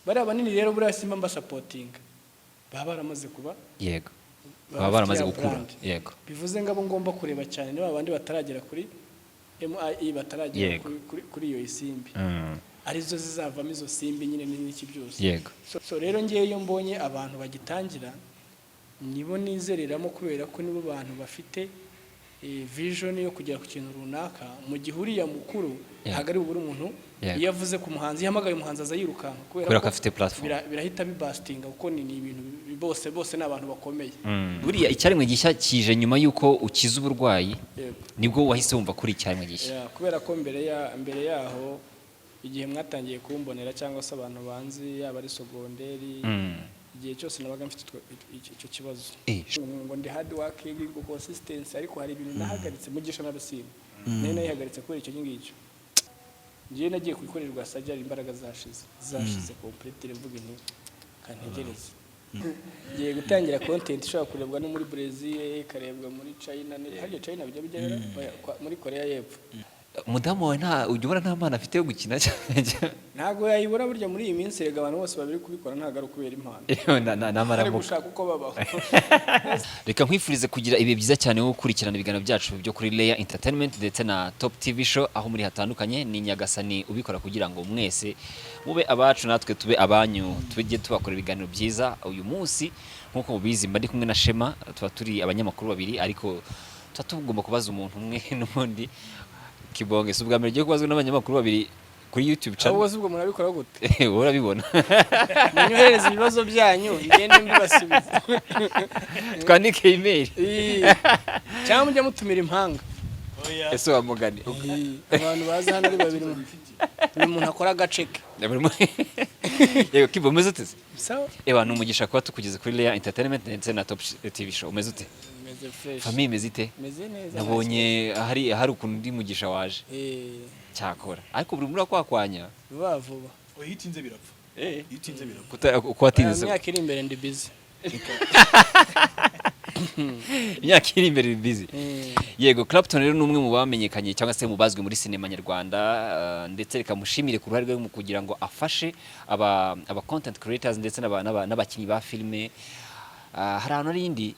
Bariya banini rero buriya simba mbasupportinga, baba baramaze kuba Baba baramaze bafite ya gukura. brand. Bivuze ngo abo ngomba kureba cyane ni ba bandi bataragera kuri MIE, bataragera kuri iyo Isimbi, arizo zizavamo izo simbi nyine n'iki byose. So rero ngewe iyo mbonye abantu bagitangira, nibo nizereramo, kubera ko nibo bantu bafite vision yo kugera ku kintu runaka, mu gihe uriya mukuru ntabwo ari bubure umuntu. Iyo avuze ku muhanzi, iyo ahamagaye umuhanzi, aza yirukanka. Kubera ko afite platform. Birahita bibastinga, kuko ni ibintu bose ni abantu bakomeye. Buriya icyaremwe gishya kije nyuma y'uko ukiza uburwayi, Yego. nibwo wahise wumva kuri icyaremwe gishya? Yeah, kubera ko mbere yaho, igihe mwatangiye kumbonera cyangwa se abantu banzi, yaba ari sogonderi, igihe cyose nabaga mfite icyo kibazo, ngo ndi hard working, ngo consistency, ariko hari ibintu nahagaritse. Mugisha na Rusine nari nayihagaritse kubera icyo ngicyo. Ngiye nagiye kubikorerwa surgery, imbaraga zashize completely, mvuga nti kantegereze. Ngiye gutangira content ishobora kurebwa no muri Brazil, ikarebwa muri China, harya China bijya bijyayo? Oya, muri Korea y'Epfo. Umudamu wawe nta ujya ubona nta mpano afite yo gukina cyane? Ntabwo yayibura. Burya muri iyi minsi rega abantu bose babiri kubikora, ntabwo ari ukubera impano, ari Namaramuka gushaka uko babaho. Reka nkwifurize kugira ibihe byiza cyane wo gukurikirana ibiganiro byacu byo kuri Layer Entertainment ndetse na Top TV Show aho muri hatandukanye. Ni Nyagasani ubikora kugira ngo mwese mube abacu natwe tube abanyu, tujye tubakora ibiganiro byiza. Uyu munsi nk'uko mubizi mba ndi kumwe na Shema, tuba turi abanyamakuru babiri, ariko tuba tugomba kubaza umuntu umwe n'ubundi. Kibonge, si ubwa mbere ugiye kubazwa n'abanyamakuru babiri kuri YouTube channel. Ahubwo se ubwo murabikora gute? Wowe urabibona. Munyohereze ibibazo byanyu, ngende mbibasubiza. Twandike email. Ii. Cyangwa mujye mutumira impanga. Ese wa mugani? Ii. Abantu baza hano ari babiri, buri muntu akora agace ke. Yego Kibo, umeze ute se? Sawa. Ewa, ni umugisha kuba tukugeze kuri Layer Entertainment ndetse na Top TV Show. Umeze ute? Meze fresh. Famille imeze ite? Meze neza. Nabonye hari ukuntu undi mugisha waje. Cyakora ariko buri muri kwakwanya. Vuba vuba. Iyo utinze birapfa. Iyo utinze birapfa. Uko watinze se? Imyaka iri imbere ndi busy. Imyaka iri imbere iri busy. Yego, Clapton rero ni umwe mu bamenyekanye cyangwa se mu bazwi muri sinema nyarwanda, ndetse reka mushimire ku ruhare rwe mu kugira ngo afashe aba content creators ndetse n'abakinnyi ba filime. Hari ahantu hari indi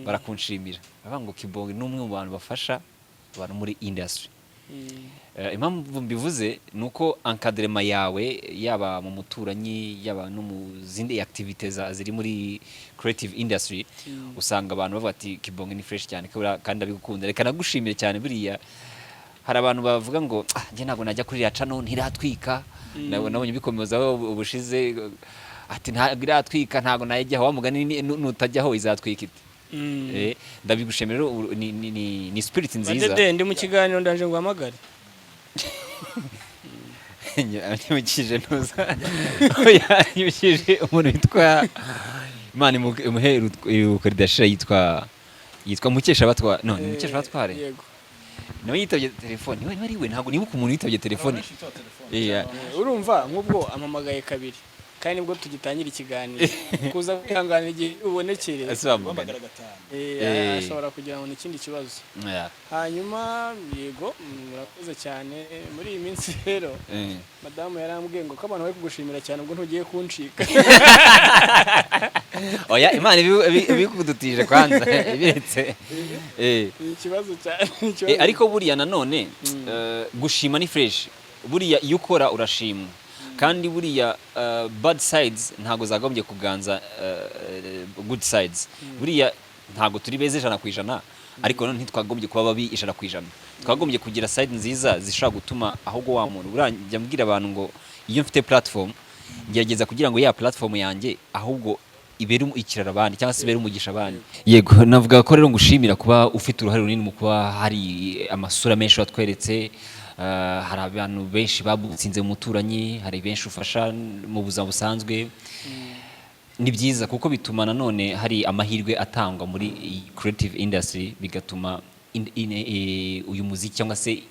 barakunshimira, baravuga ngo Kibonge ni umwe mu bantu bafasha abantu muri industry. Impamvu mbivuze ni uko encadrement yawe, yaba mu muturanyi, yaba no mu zindi activities ziri muri creative industry, usanga abantu bavuga ati Kibonge ni fresh cyane kandi ndabigukunda. Reka nagushimire cyane. Buriya hari abantu bavuga ngo ah, njye ntabwo najya kuri iriya channel, ntiratwika. Nabonye bikomezaho ubushize, ati ntabwo iratwika, ntabwo najyaho. Wa mugani nutajyaho izatwika ite? Ndabigushimira rero, ni spirit nziza. Madede, ndi mu kiganiro, ndaje ngo uhamagare. Anyibukije ntuza. Oya, anyibukije umuntu witwa, Imana imuhe iruhuko ridashira, yitwa Mukeshabatware. No, ni Mukeshabatware. Yego. Nawe yitabye telefone, niwe ari we, ntabwo nibuka umuntu yitabye telefone. Urumva nk'ubwo ampamagaye kabiri, kandi nibwo tugitangira ikiganiro, kuza kwihanganira igihe ubonekere. Ese wa mugani? Guhamagara gatanu. Ashobora kugira ngo ni ikindi kibazo. Hanyuma yego, murakoze cyane. Muri iyi minsi rero, madamu yarambwiye ngo ko abantu bari kugushimira cyane, ubwo ntugiye kuncika. Oya, Imana ibikudutije kwanza ibiretse. Ni ikibazo cyane, ni ikibazo. Ariko buriya nanone gushima ni fresh. Buriya iyo ukora urashimwa, kandi buriya bad sides ntabwo zagombye kuganza good sides. Buriya ntabwo turi beza 100%, ariko nanone ntitwagombye kuba babi 100%. Twagombye kugira side nziza zishobora gutuma ahubwo wa muntu. Buriya njya mbwira abantu ngo iyo mfite platform, ngerageza kugira ngo ya platform yanjye ahubwo ibere ikiraro abandi cyangwa se ibere umugisha abandi. Yego, navuga ko rero ngushimira kuba ufite uruhare runini mu kuba hari amasura menshi watweretse. Hari abantu benshi bagutsinze mu muturanyi, hari benshi ufasha mu buzima busanzwe. Ni byiza kuko bituma nanone hari amahirwe atangwa muri iyi creative industry, bigatuma uyu muziki cyangwa se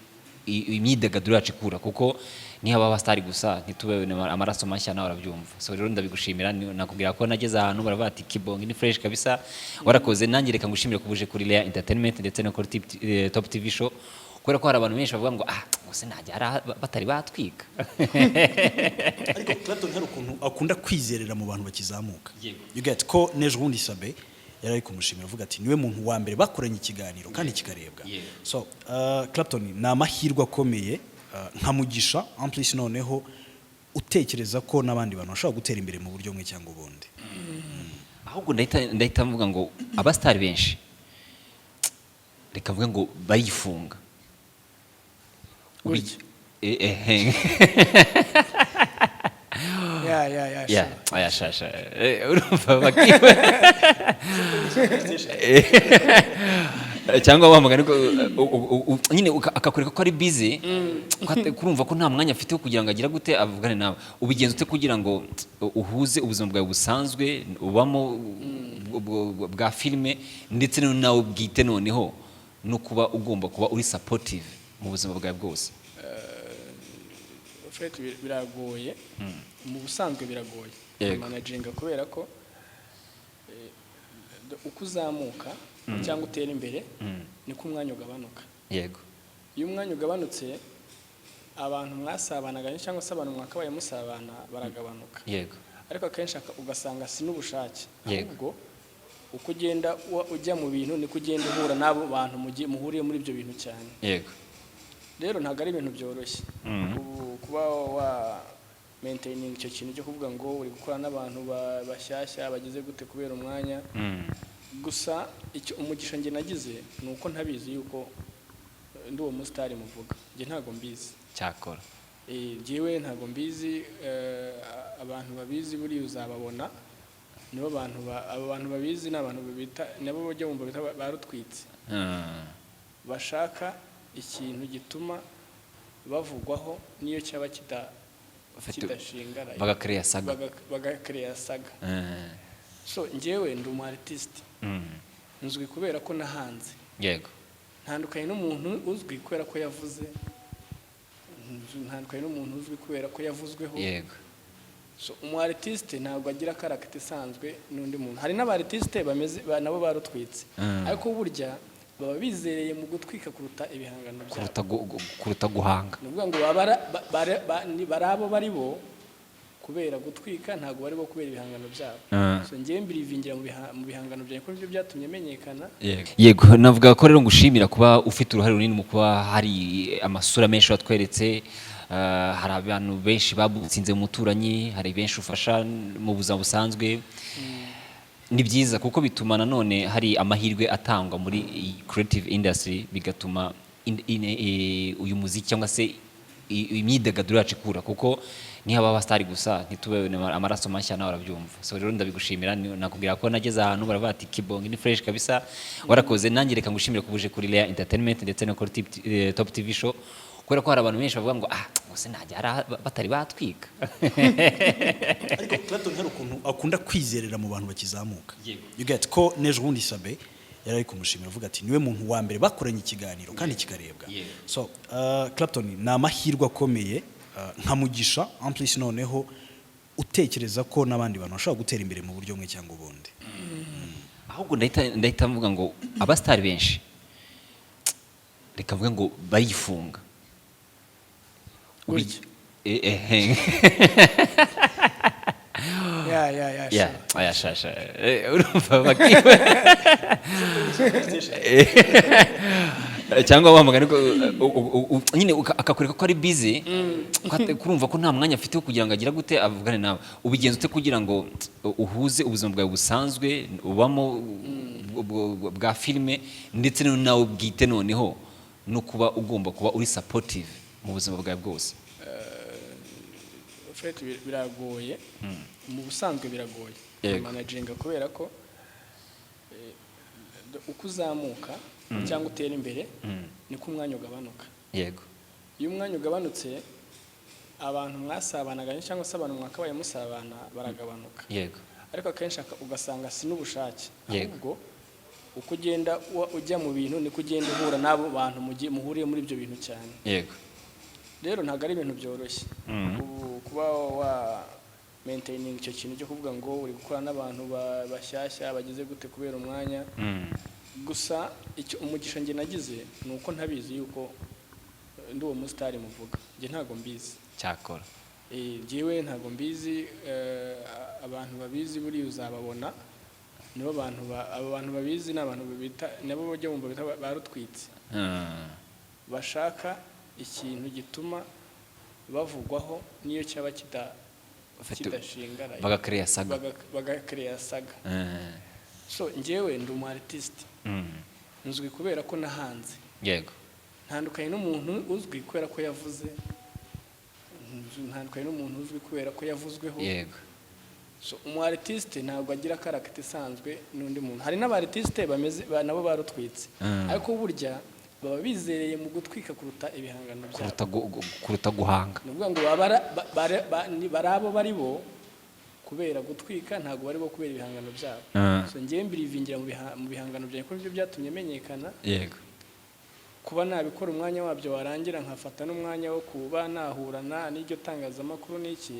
imyidagaduro yacu ikura, kuko niba abasitari gusa ntitube amaraso mashya, nawe arabyumva. So rero ndabigushimira. Nakubwira ko nageze ahantu baravuga ati Kibonge ni fresh kabisa, warakoze. Nanjye reka ngushimire kuba uje kuri Layer Entertainment ndetse no kuri Top TV Show. Kubera ko hari abantu benshi bavuga ngo ah, gusa ntajya hari aha batari batwika. Ariko Clapton hari ukuntu akunda kwizerera mu bantu bakizamuka. Yego. You get ko n'ejo bundi Sabe yari ari kumushimira, avuga ati niwe muntu wa mbere bakoranye ikiganiro kandi kikarebwa. So Clapton, ni amahirwe akomeye, nka Mugisha en plus, noneho utekereza ko n'abandi bantu bashobora gutera imbere mu buryo bumwe cyangwa ubundi. Ahubwo ndahita mvuga ngo abasitari benshi, reka mvuge ngo barifunga. Gutya. Ya. Ya. Sure. Aya shasha. Urumva cyangwa wa mugani ko, nyine akakwereka ko ari busy, kurumva ko nta mwanya afite wo kugira ngo agire gute, avugane nawe. Ubigenza ute kugira ngo uhuze ubuzima bwawe busanzwe ubamo bwa filime, ndetse nawe bwite, noneho no kuba ugomba kuba uri supportive mu buzima bwawe bwose? Fred, biragoye, mu busanzwe biragoye managinga, kubera ko uko uzamuka cyangwa utera imbere niko umwanya ugabanuka. Iyo umwanya ugabanutse, abantu mwasabanaga cyangwa se abantu mwakabaye musabana baragabanuka. Ariko akenshi ugasanga si n'ubushake, ahubwo uko ugenda ujya mu bintu niko ugenda uhura n'abo bantu muhuriye muri ibyo bintu cyane. Rero ntabwo ari ibintu byoroshye. Ubu kuba wa maintaining icyo kintu cyo kuvuga ngo uri gukora n'abantu bashyashya bagize gute kubera umwanya. Gusa icyo umugisha njye nagize ni uko ntabizi yuko ndi uwo musitari muvuga. Njye ntabwo mbizi. Cyakora. Njyewe ntabwo mbizi. Abantu babizi buriya uzababona, nibo bantu abo bantu babizi ni abantu bita, nabo bajya bumva bita ba rutwitsi, bashaka ikintu gituma bavugwaho niyo cyaba kidashingaraye. Bagakereya saga. Bagakereya saga. So njyewe ndi umu artiste, nzwi kubera ko nahanze. Ntandukanye n'umuntu uzwi kubera ko yavuze, ntandukanye n'umuntu uzwi kubera ko yavuzweho. So umu artiste ntabwo agira character isanzwe n'undi muntu. Hari n'aba artiste bameze nabo barutwitse, ariko burya baba bizereye mu gutwika kuruta ibihangano byabo. Kuruta guhanga. Ni ukuvuga ngo baba bari abo bari bo kubera gutwika, ntabwo bari bo kubera ibihangano byabo. So njyewe mbirivingira mu bihangano byanjye kuko nibyo byatumye menyekana. Yego, navuga ko rero ngushimira kuba ufite uruhare runini mu kuba hari amasura menshi watweretse. Hari abantu benshi bagutsinze mu muturanyi, hari benshi ufasha mu buzima busanzwe. Ni byiza kuko bituma nanone hari amahirwe atangwa muri iyi creative industry, bigatuma uyu muziki cyangwa se imyidagaduro yacu ikura, kuko ntihaba abasitari gusa, ntitube amaraso mashya, nawe arabyumva. So rero ndabigushimira. Nakubwira ko nageze ahantu baravuga ati Kibonge ni fresh kabisa, warakoze. Nanjye reka ngushimire kuba uje kuri Lea Entertainment ndetse no kuri Top TV Show, kubera ko hari abantu benshi bavuga ngo ah, gusa ntajya hari aha batari batwika. Ariko Clapton hari ukuntu akunda kwizerera mu bantu bakizamuka. Yego. You get ko n'ejo bundi Sabe yari ari kumushimira, avuga ati niwe muntu wa mbere bakoranye ikiganiro kandi kikarebwa. So Clapton, ni amahirwe akomeye, nka Mugisha en plus, noneho utekereza ko n'abandi bantu bashobora gutera imbere mu buryo bumwe cyangwa ubundi. Ahubwo ndahita mvuga ngo abasitari benshi, reka mvuge ngo barifunga. Gutya. Ya. Ya. Sure. Aya shasha. Urumva cyangwa wa mugani ko, nyine akakwereka ko ari busy, kurumva ko nta mwanya afite wo kugira ngo agire gute, avugane nawe. Ubigenza ute kugira ngo uhuze ubuzima bwawe busanzwe ubamo bwa filime, ndetse nawe bwite, noneho no kuba ugomba kuba uri supportive mu buzima bwawe bwose? Fred, biragoye, mu busanzwe biragoye managinga, kubera ko uko uzamuka cyangwa utera imbere niko umwanya ugabanuka. Iyo umwanya ugabanutse, abantu mwasabanaga cyangwa se abantu mwakabaye musabana baragabanuka. Ariko akenshi ugasanga si n'ubushake, ahubwo uko ugenda ujya mu bintu niko ugenda uhura n'abo bantu muhuriye muri ibyo bintu cyane. Rero ntabwo ari ibintu byoroshye. Ubu kuba wa maintaining icyo kintu cyo kuvuga ngo uri gukora n'abantu bashyashya bagize gute kubera umwanya. Gusa icyo umugisha njye nagize ni uko ntabizi yuko ndi uwo musitari muvuga. Njye ntabwo mbizi. Cyakora. Njyewe ntabwo mbizi. Abantu babizi buriya uzababona, nibo bantu abo bantu babizi ni abantu bita, nabo bajya bumva bita ba rutwitsi, bashaka ikintu gituma bavugwaho niyo cyaba kidashingaraye. Bagakereya saga. Bagakereya saga. So njyewe ndi umu artiste, nzwi kubera ko nahanze. Ntandukanye n'umuntu uzwi kubera ko yavuze, ntandukanye n'umuntu uzwi kubera ko yavuzweho. So umu artiste ntabwo agira character isanzwe n'undi muntu. Hari n'aba artiste bameze nabo barutwitse, ariko burya baba bizereye mu gutwika kuruta ibihangano byabo. Kuruta guhanga. Ni ukuvuga ngo baba bari abo bari bo kubera gutwika, ntabwo bari bo kubera ibihangano byabo. So ngewe mbirivingira mu bihangano byanjye, kuko nibyo byatumye menyekana. Kuba nabikora, umwanya wabyo warangira nkafata n'umwanya wo kuba nahurana n'iryo tangazamakuru n'iki,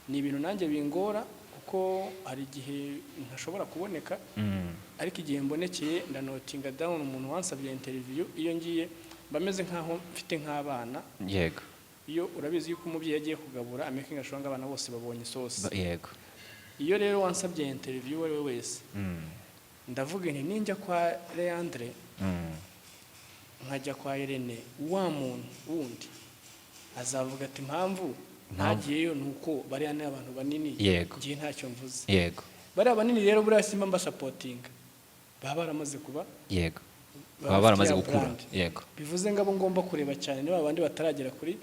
ni ibintu nanjye bingora, kuko hari igihe ntashobora kuboneka, ariko igihe mbonekeye ndanotinga down umuntu wansabye interview. Iyo ngiye mba meze nkaho mfite nk'abana. Iyo urabizi yuko umubyeyi agiye kugabura amaking sure ngo abana bose babonye isosi. Iyo rero wansabye interview uwo ari we wese, ndavuga nti ninjya kwa Leandre, nkajya kwa Irene, wa muntu wundi azavuga ati impamvu ntagiyeyo ni uko bariya ni abantu banini, ngiye ntacyo mvuze. Bariya banini rero buriya simba mbasupportinga, baba baramaze kuba Baba baramaze bafite ya gukura. brand. Bivuze ngo abo ngomba kureba cyane ni babandi bataragera kuri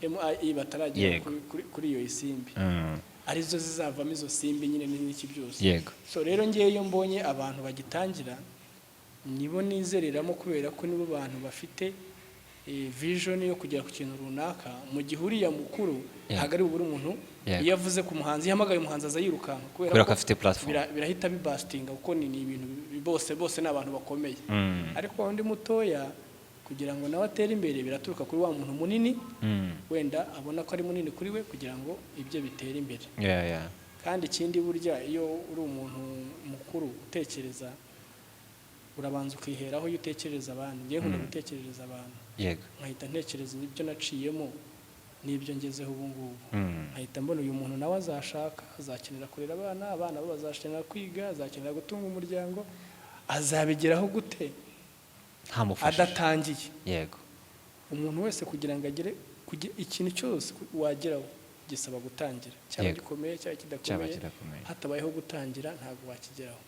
MIE, bataragera kuri iyo isimbi, arizo zizavamo izo simbi nyine n'iki byose. So rero ngewe iyo mbonye abantu bagitangira, nibo nizereramo, kubera ko nibo bantu bafite vision yo kugera ku kintu runaka, mu gihe uriya mukuru ntabwo ari bubure umuntu. Iyo avuze ku muhanzi, iyo ahamagaye umuhanzi, aza yirukanka Kubera ko afite platform. Birahita bibastinga, kuko ni ibintu bose ni abantu bakomeye. Ariko undi mutoya, kugira ngo nawe atere imbere, biraturuka kuri wa muntu munini, wenda abona ko ari munini kuri we, kugira ngo ibye bitere imbere. Kandi ikindi, burya iyo uri umuntu mukuru utekereza, urabanza ukiheraho iyo utekereza abandi. Ngewe nkunda gutekerereza abantu, nkahita ntekereza ibyo naciyemo n'ibyo ngezeho ubu ngubu, nkahita mbona uyu muntu nawe azashaka, azakenera kurera abana, abana be bazakenera kwiga, azakenera gutunga umuryango, azabigeraho gute Ntamufashije? adatangiye? Umuntu wese kugira ngo agere ikintu cyose wageraho gisaba gutangira, cyaba gikomeye cyaba Cyaba kidakomeye. kidakomeye. Hatabayeho gutangira ntabwo wakigeraho.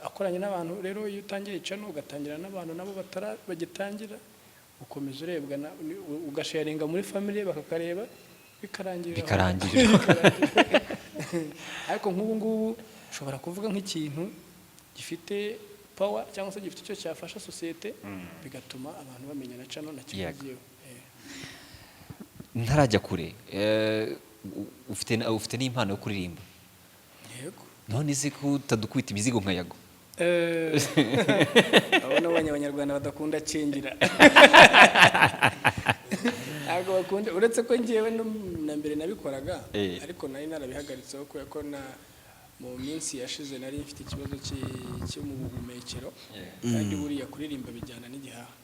Akoranye n'abantu rero, iyo utangiye channel ugatangira n'abantu nabo batara bagitangira, ukomeza urebwa ugasharinga muri family bakakareba, bikarangirira aho. Bikarangirira. Bikarangirira. Ariko nk'ubu ngubu ushobora kuvuga nk'ikintu gifite power cyangwa se gifite icyo cyafasha sosiyete, bigatuma abantu bamenya na channel na kivugiyeho. Ntarajya kure, ufite n'impano yo kuririmba? Yego. None se ko utadukubita imizigo nka Yago? Abo nabonye abanyarwanda badakunda kingira, ntabwo bakunda, uretse ko ngewe no na mbere nabikoraga, ariko nari narabihagaritseho kubera ko na mu minsi yashize nari mfite ikibazo cyo mu buhumekero, kandi buriya kuririmba bijyana n'igihaha.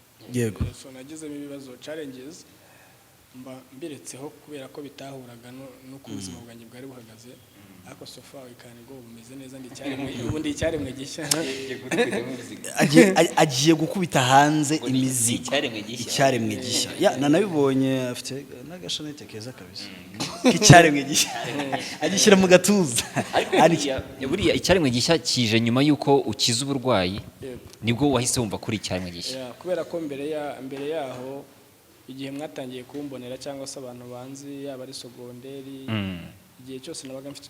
So nagizemo ibibazo, challenges, mba mbiretseho kubera ko bitahuraga n'uko ubuzima bwanjye bwari buhagaze. Ariko so far we can go, bumeze neza, ndi icyaremwe ubu, ndi icyaremwe gishya. Agiye gukubita hanze Ngo ni imizigo. icyaremwe gishya. Icyaremwe gishya. Ya, nanabibonye afite n'agashanete keza kabisa k'icyaremwe gishya, agishyira mu gatuza. Ariko buriya icyaremwe gishya kije nyuma y'uko ukiza uburwayi? Yego. Nibwo wahise wumva kuri icyaremwe gishya? Yeah, kubera ko mbere yaho, igihe mwatangiye kumbonera cyangwa se abantu banzi, yaba ari sogonderi, igihe cyose nabaga mfite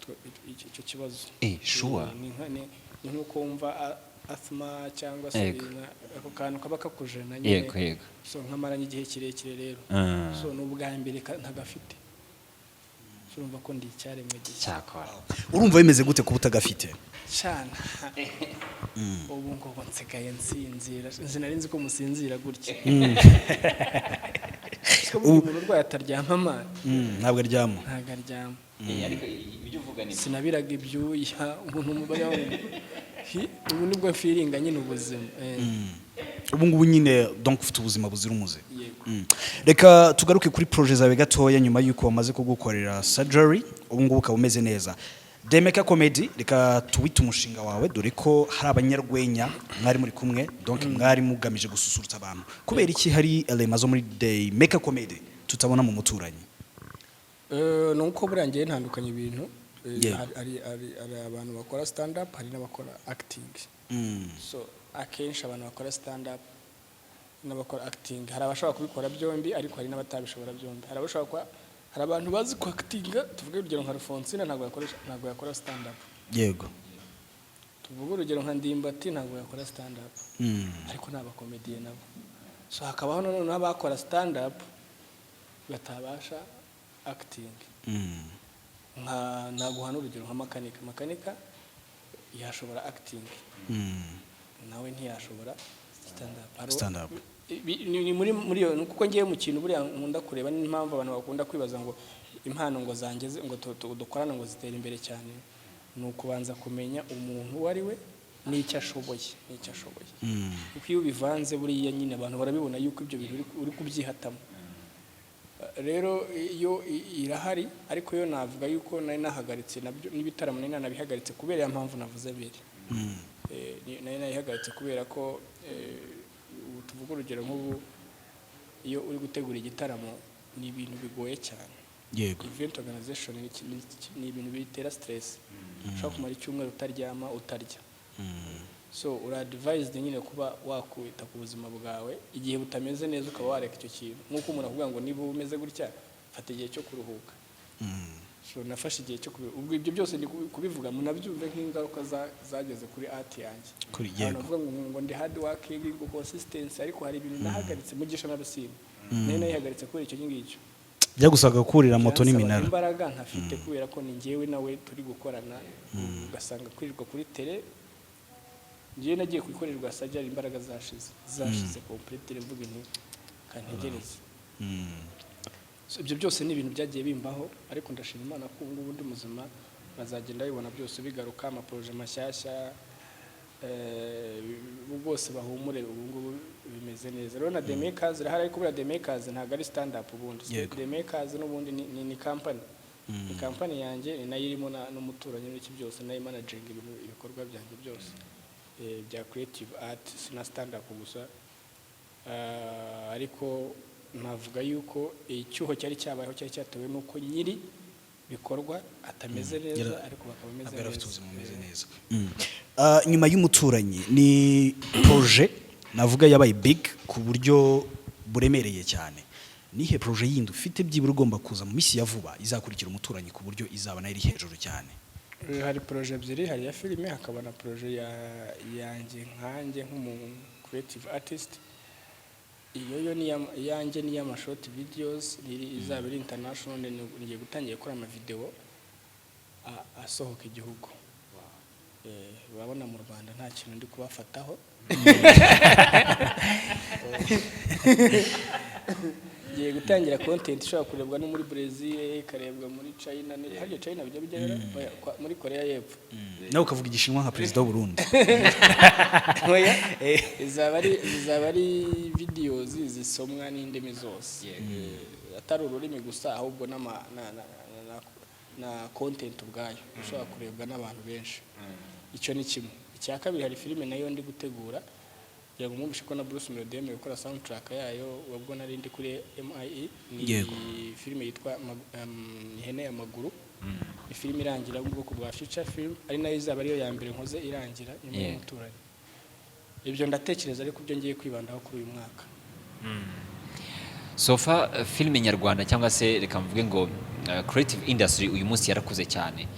icyo kibazo. Sure. Ni nk'uko wumva asthma cyangwa se ako kantu kaba kakujena nyine. yego yego So nkamaranye igihe kirekire rero. So ni ubwa mbere ntagafite. So urumva ko ndi icyaremwe gishya. Cyakora. Urumva bimeze gute kuba utagafite? Cyane. Ubu ngubu nsigaye nsinzira, sinari nzi ko musinzira gutya. Siko burya umuntu urwaye ataryama amana? Ntabwo aryama. Ntabwo aryama. Ariko ibyo uvuga ni Sinabiraga ibyuya umuntu mubayeho. Ubu nibwo mfiringa nyine ubuzima. Ubu ngubu nyine donc ufite ubuzima buzira umuze. Yego. Reka tugaruke kuri projet zawe gatoya nyuma y'uko wamaze kugukorera surgery, ubu ngubu ukaba umeze neza. Demeka Comedy, reka tuwite umushinga wawe, dore ko hari abanyarwenya mwari muri kumwe, donc mwari mugamije gususurutsa abantu. Kubera iki hari éléments zo muri Demeka Comedy tutabona mu Muturanyi? Ni uko buriya ngewe ntandukanye ibintu. Hari abantu bakora stand up, hari n'abakora acting. So akenshi abantu bakora stand up n'abakora acting, hari abashobora kubikora byombi, ariko hari n'abatabishobora byombi. Hari abashobora kuba, hari abantu bazi ku actinga. Tuvuge urugero nka Alphonsine, ntabwo yakora stand up. Tuvuge urugero nka Ndimbati, ntabwo yakora stand up, ariko ni abakomediye nabo. So hakabaho noneho n'abakora stand up batabasha acting. Nka naguha n'urugero nka Makanika. Makanika yashobora acting, nawe ntiyashobora stand up. Stand up. Ni muri iyo, kuko ngiye mu kintu buriya nkunda kureba n'impamvu abantu bakunda kwibaza ngo impano ngo zanjye ngo dukorane ngo zitere imbere cyane, ni ukubanza kumenya umuntu uwo ari we n'icyo ashoboye, kuko iyo ubivanze buriya nyine abantu barabibona yuko ibyo bintu uri kubyihatamo. Rero iyo irahari, ariko yo navuga yuko nari nahagaritse nabyo n'ibitaramo nari nanabihagaritse kubera ya mpamvu navuze mbere. Nari nayihagaritse kubera ko ubu tuvuga urugero nk'ubu iyo uri gutegura igitaramo ni ibintu bigoye cyane. Event organization ni ibintu bitera stress, ushobora kumara icyumweru utaryama, utarya. So uri advised nyine kuba wakwita ku buzima bwawe, igihe butameze neza ukaba wareka icyo kintu, nk'uko umuntu akubwira ngo niba umeze gutya fata igihe cyo kuruhuka. So nafashe igihe cyo ubwo ibyo byose ndi kubivuga munabyumve nk'ingaruka zageze kuri art yanjye. Kuri Abantu bavuga ngo ndi hard working, ngo consistency, ariko hari ibintu nahagaritse. Mugisha na Rusine nari nayihagaritse kubera icyo ngicyo. Byagusaga kurira moto Byansabaga n'iminara. imbaraga ntafite, kubera ko ni njyewe nawe turi gukorana, ugasanga kwirirwa kuri tele. Njyewe nagiye kuyikorerwa sajari imbaraga zashize complete, mvuga nti kantegereze. So, ibyo byose ni ibintu byagiye bimbaho, ariko ndashima Imana ko ubu ngubu ndi muzima, bazagenda babibona byose bigaruka, ama projets mashyashya, bose bahumure, ubu ngubu bimeze neza. Rero na The Makers irahari, ariko buriya The Makers ntabwo ari stand up ubundi. The Makers n'ubundi ni company, ni company yanjye, ni nayo irimo n'Umuturanyi n'iki byose, nayo managing ibintu, ibikorwa byanjye byose bya creative art, si na stand up gusa. Ariko navuga yuko icyuho cyari cyabayeho cyari cyatewe n'uko nyiri bikorwa atameze neza, ariko bakaba ameze Ntabwo yari afite neza. ubuzima bumeze neza. Nyuma y'Umuturanyi ni projet navuga yabaye big ku buryo buremereye cyane. Nihe projet yindi ufite byibura ugomba kuza mu minsi ya vuba izakurikira Umuturanyi, ku buryo izaba nayo iri hejuru cyane? Hari projet ebyiri: hari iya filime, hakaba na projet ya yanjye nkanjye nk'umu creative artist. Iyo yo ni iyanjye, ni iy'ama short videos, izaba iri international. Ngiye gutangira gukora amavideo asohoka igihugu. Urabona mu Rwanda nta kintu ndi kubafataho. Ngiye gutangira content ishobora kurebwa no muri Brazil, ikarebwa muri China, harya China bijya bijyayo? Oya, muri Korea y'Epfo. Nawe ukavuga Igishinwa nka perezida w'u Burundi. Oya, izaba ari videos zisomwa n'indimi zose. Atari ururimi gusa, ahubwo n'ama na content ubwayo ishobora kurebwa n'abantu benshi. Icyo ni kimwe. Icya kabiri, hari filime nayo ndi gutegura, kugira ngo mwumvishe ko na Bruce Melody yemeye gukora soundtrack yayo ubwo nari ndi kuri MIE. Ni filime yitwa Ihene y'Amaguru. Ni filime irangira mu bwoko bwa feature film, ari nayo izaba ariyo ya mbere nkoze irangira nyuma y'Umuturanyi. Ibyo ndatekereza ariko ibyo ngiye kwibandaho kuri uyu mwaka. So far filime nyarwanda, cyangwa se reka mvuge ngo creative industry uyu munsi yarakuze cyane,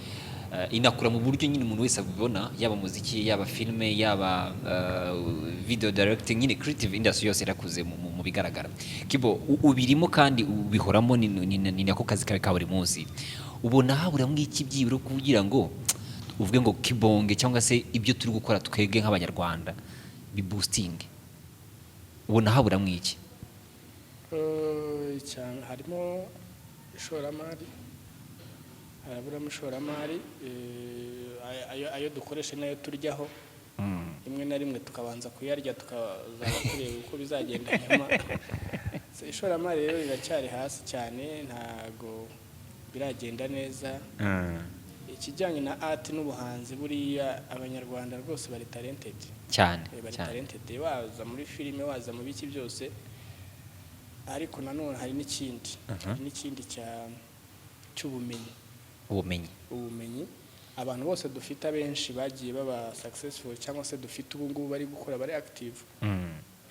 inakura mu buryo nyine umuntu wese abibona, yaba muziki, yaba filime, yaba video directing, nyine creative industry yose yarakuze mu bigaragara. Kibo ubirimo kandi ubihoramo, ni nako kazi kawe ka buri munsi. Ubona haburamo iki byibura kugira ngo uvuge ngo Kibonge cyangwa se ibyo turi gukora twebwe nk'Abanyarwanda biboosting? Ubona haburamo iki? Cyane harimo ishoramari, haraburamo ishoramari, ayo dukoresha nayo turyaho, rimwe na rimwe tukabanza kuyarya, tukazaba tureba uko bizagenda nyuma. So, ishoramari rero riracyari hasi cyane, ntago biragenda neza. Ikijyanye na art n'ubuhanzi, buriya Abanyarwanda rwose bari talented. Bari talented, waza muri filime, waza mu biki byose. Ariko nanone hari n'ikindi cy'ubumenyi. Ubumenyi. Ubumenyi, abantu bose dufite, abenshi bagiye baba successful cyangwa se dufite ubu ngubu bari gukora, bari active,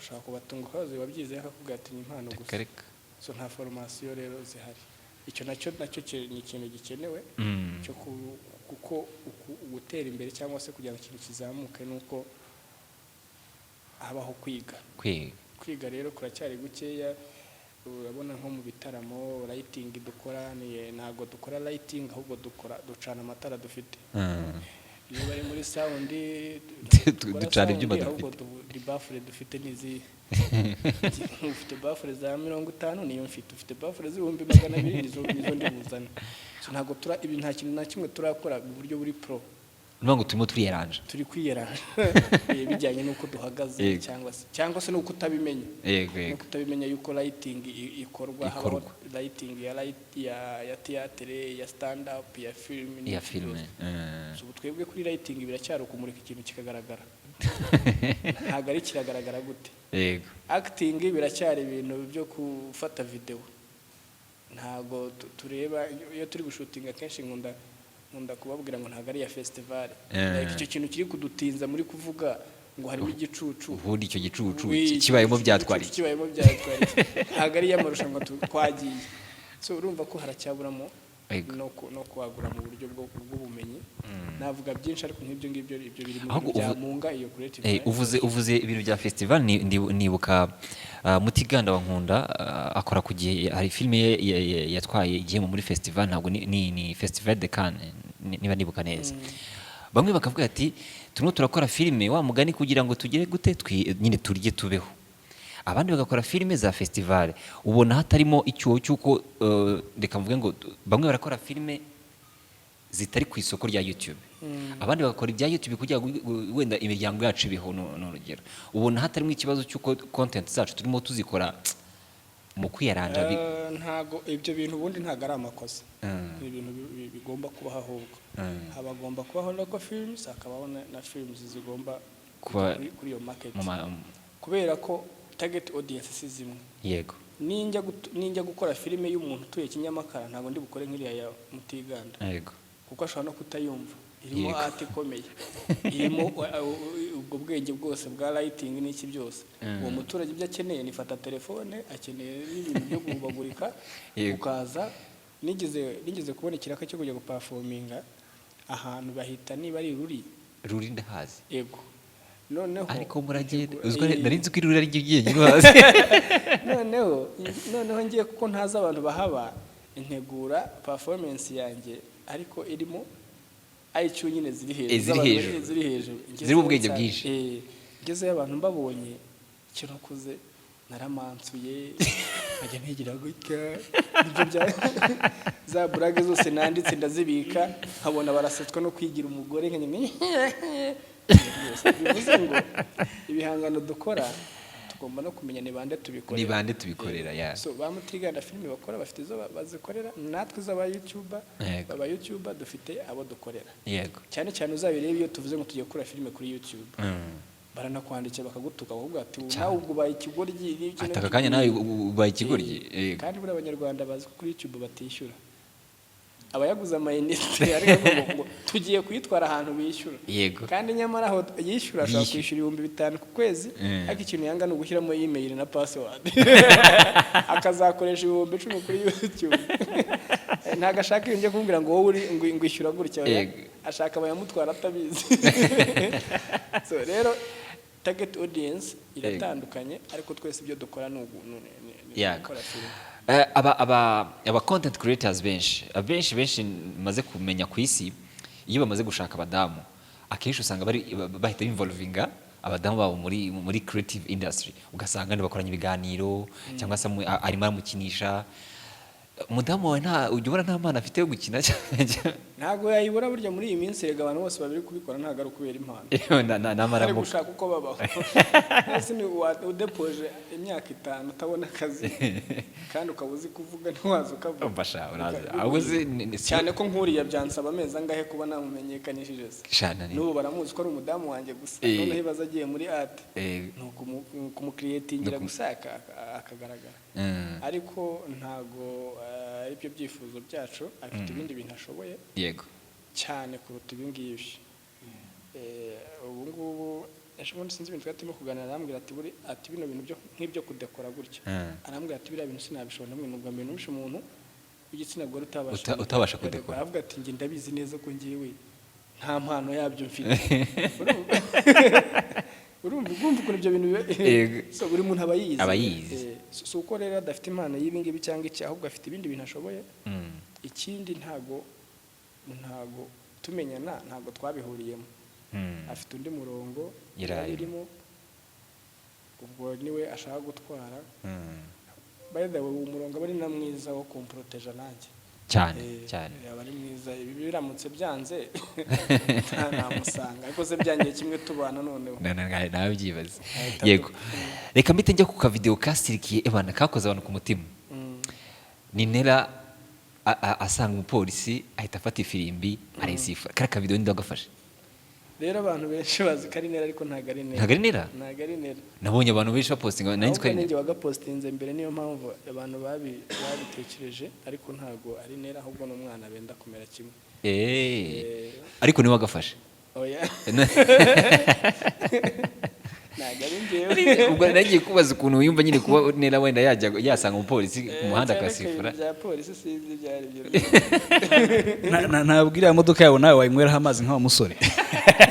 ushobora kubatunga ukabaza wabyize, akakubwira ati: "Ni impano gusa." Reka reka. So nta formation rero zihari. Icyo nacyo ni ikintu gikenewe cyo kuko gutera imbere cyangwa se kugira ngo ikintu kizamuke nuko habaho kwiga. Kwiga. Kwiga rero kuracyari gukeya. Urabona nko mu bitaramo, lighting dukora ntabwo dukora lighting, ahubwo dukora ducana amatara dufite. Iyo bari muri sound, dukora Ducana sound, ibyuma ahubwo dufite. Ni baffle dufite n'izi. Ufite baffle za 50, niyo mfite. Ufite baffle z'ibihumbi 200, nizo ndi buzane. So ntabwo tura ibi, nta kintu na kimwe turakora mu buryo buri pro. Ni ukuvuga ngo turimo turiyaranja. Turi kwiyeranja bijyanye n'uko duhagaze cyangwa se n'uko utabimenya, yego no kutabimenya yuko lighting ikorwa, habaho Ikorwa. lighting ya light ya theatre, ya stand up, ya film Iya, n'ibiki filime. byose. So, ubu twebwe kuri lighting biracyari ukumurika ikintu kikagaragara, ntabwo ari kiragaragara gute. Acting biracyari ibintu byo gufata video, ntabwo tureba. Iyo turi gushootinga akenshi nkunda kubabwira ngo ntabwo ari iya festival. Like icyo kintu kiri kudutinza muri kuvuga ngo harimo igicucu. Ubundi icyo gicucu Oui, kibayemo igicucu byatwara iki? Kibayemo byatwara iki? Ntabwo ari iy'amarushanwa twagiye. So urumva ko haracyaburamo no kwagura mu buryo bw'ubumenyi. Navuga byinshi, ariko nk'ibyo ngibyo, ibyo biri mu Ahubwo bintu byamunga iyo creative mind. Uvuze ibintu bya festival, nibuka Mutiganda wa Nkunda, akora ku gihe, hari filime ye yatwaye igihembo muri festival, ntabwo ni Festival de Cannes, niba nibuka neza. Bamwe bakavuga ati: "Turimo turakora filime wa mugani kugira ngo tugere gute, nyine turye tubeho." Abandi bagakora filime za festival. Ubona hatarimo icyuho cy'uko, reka mvuge ngo bamwe barakora filime zitari ku isoko rya YouTube, abandi bagakora ibya YouTube kugira ngo wenda imiryango yacu ibeho, ni urugero. Ubona hatarimo ikibazo cy'uko content zacu turimo tuzikora mu kwiyaranja Ntago ibyo bintu ubundi ntago ari amakosa. Ni ibintu bigomba kubaho ahubwo. Habagomba kubaho local films, hakabaho na films zigomba Kuba kuri iyo market, mu kubera ko target audience si zimwe. Ninjya gukora filime y'umuntu utuye Kinyamakara, ntabwo ndi bukore nk'iriya ya Mutiganda, kuko ashobora no kutayumva. Irimo art ikomeye, irimo ubwo bwenge bwose bwa lighting n'iki byose. Uwo muturage ibyo akeneye ni fata telefone, akeneye n'ibintu byo guhubagurika. Ukaza, nigeze kubona ikiraka cyo kujya guperforminga ahantu bahita niba ari Ruri. Ruri ndahazi. Yego, noneho Ariko muragenda uziko nari nzi ko iruri ari ryo ryenyine uhazi. Noneho ngiye, kuko ntazi abantu bahaba, integura performance yanjye ariko irimo IQ nyine ziri hejuru. Eh, ziri z'abantu hejuru. Ziri hejuru. Zirimo ubwenge bwinshi. Ngezeyo abantu mbabonye, ikintu nakoze naramansuye, nkajya ntigira gutya, nibyo bya za burage zose nanditse ndazibika, nkabona barasetswa no kwigira umugore, nkajya bivuze ngo ibihangano dukora tugomba no kumenya ni bande tubikorera. Ni bande tubikorera, ya. So ba Mutiganda filime bakora bafite izo bazikorera, natwe iz'aba YouTuber, aba YouTuber dufite abo dukorera. Cyane cyane uzabirebe iyo tuvuze ngo tugiye gukora filime kuri YouTube, baranakwandikira bakagutuka, bakavuga ati: "Nawe ubwo ubaye ikigoryi n'iki Ati: "Aka kanya nawe ubaye ikigoryi." Kandi buriya Abanyarwanda bazi ko kuri YouTube batishyura, abayaguze amayinite, ariko ngo tugiye kuyitwara ahantu bishyura. Kandi nyamara aho yishyura ashobora Yishyura. kwishyura 5000 ku kwezi, ariko ikintu yanga ni ugushyiramo email na password, akazakoresha 10,000 kuri YouTube. Ntabwo ashaka ibintu byo kumubwira ngo wowe uri ngo ishyura gutya, oya. Ashaka abayamutwara atabizi. So rero target audience iratandukanye, ariko twese ibyo dukora ni ni gukora filime. Aba content creators benshi, abenshi benshi maze kumenya ku isi, iyo bamaze gushaka abadamu, akenshi usanga bari bahita involvinga abadamu babo muri creative industry, ugasanga bakoranye ibiganiro cyangwa se arimo aramukinisha. Umudamu wawe nta ujya ubona nta mpano afite yo gukina? Ntabwo yayibura. Burya muri iyi minsi rega, abantu bose babiri kubikora ntabwo ari ukubera impano, ari N'amaramuko. gushaka uko babaho. Ese ni udepoje imyaka 5 utabona akazi, kandi ukaba uzi kuvuga, ntiwaza ukavuga? Umva sha, uraza ahubwo Cyane ko nk'uriya byansaba amezi angahe kuba namumenyekanishije se? Shana N'ubu baramuzi ko ari umudamu wanjye gusa. Noneho ibaze agiye muri art, ni ukumucreatingira gusa akagaragara. Ariko ntago ari byo byifuzo byacu. Afite ibindi bintu ashoboye cyane kuruta ibi ngibi. Ubu ngubu ejo bundi, sinzi ibintu twari turimo kuganira, arambwira ati buri ati bino bintu byo nk'ibyo kudekora gutya, arambwira ati biriya bintu sinabishobora. Ndamubwira, ni ubwa mbere numvise umuntu w'igitsina gore utabasha Utabasha kudekora. Aravuga ati njye ndabizi neza ko ngewe nta mpano yabyo mfite. Urumva ukuntu ibyo bintu So buri muntu aba yizi. Aba yizi. Si uko rero adafite impano y'ibi ngibi cyangwa iki, ahubwo afite ibindi bintu ashoboye. Ikindi, ntago tumenyana, ntago twabihuriyemo. Afite undi murongo Yari irimo, ubwo niwe ashaka gutwara. By the way, uwo murongo aba ari na mwiza wo kumporoteja nanjye. Cyane cyane. Yaba ari mwiza. Ibi biramutse byanze nta namusanga, ariko se byangiye kimwe tubana noneho. Nawe byibaze. Ahita Yego, reka mpite njya ku kavideo kasirikiye ebana, kakoze abantu ku mutima. Ni Nera asanga umupolisi, ahita afata ifirimbi arayisifura. Kariya kavideo ninde wagafashe? Rero abantu benshi bazi ko ari Nera, ariko ntabwo ari Nera. Ntabwo ari Nera? Ntabwo ari Nera. Nabonye abantu benshi bapostinga, nari nzi ko Ahubwo ari ninjye Nera. wagapostinze mbere, niyo mpamvu abantu babitekereje, ariko ntabwo ari Nera, ahubwo ni umwana benda kumera kimwe. Ariko niwe wagafashe? Oya, ntabwo ari njyewe. Ubwo nagiye kubaza ukuntu wiyumva nyine kuba Nera wenda yajya yasanga umupolisi ku muhanda Cyane ko akasifura. ibintu bya polisi sinzi ibyo ari byo. Ntabwo iriya modoka yawe nawe wayinyweraho amazi nk'awa musore.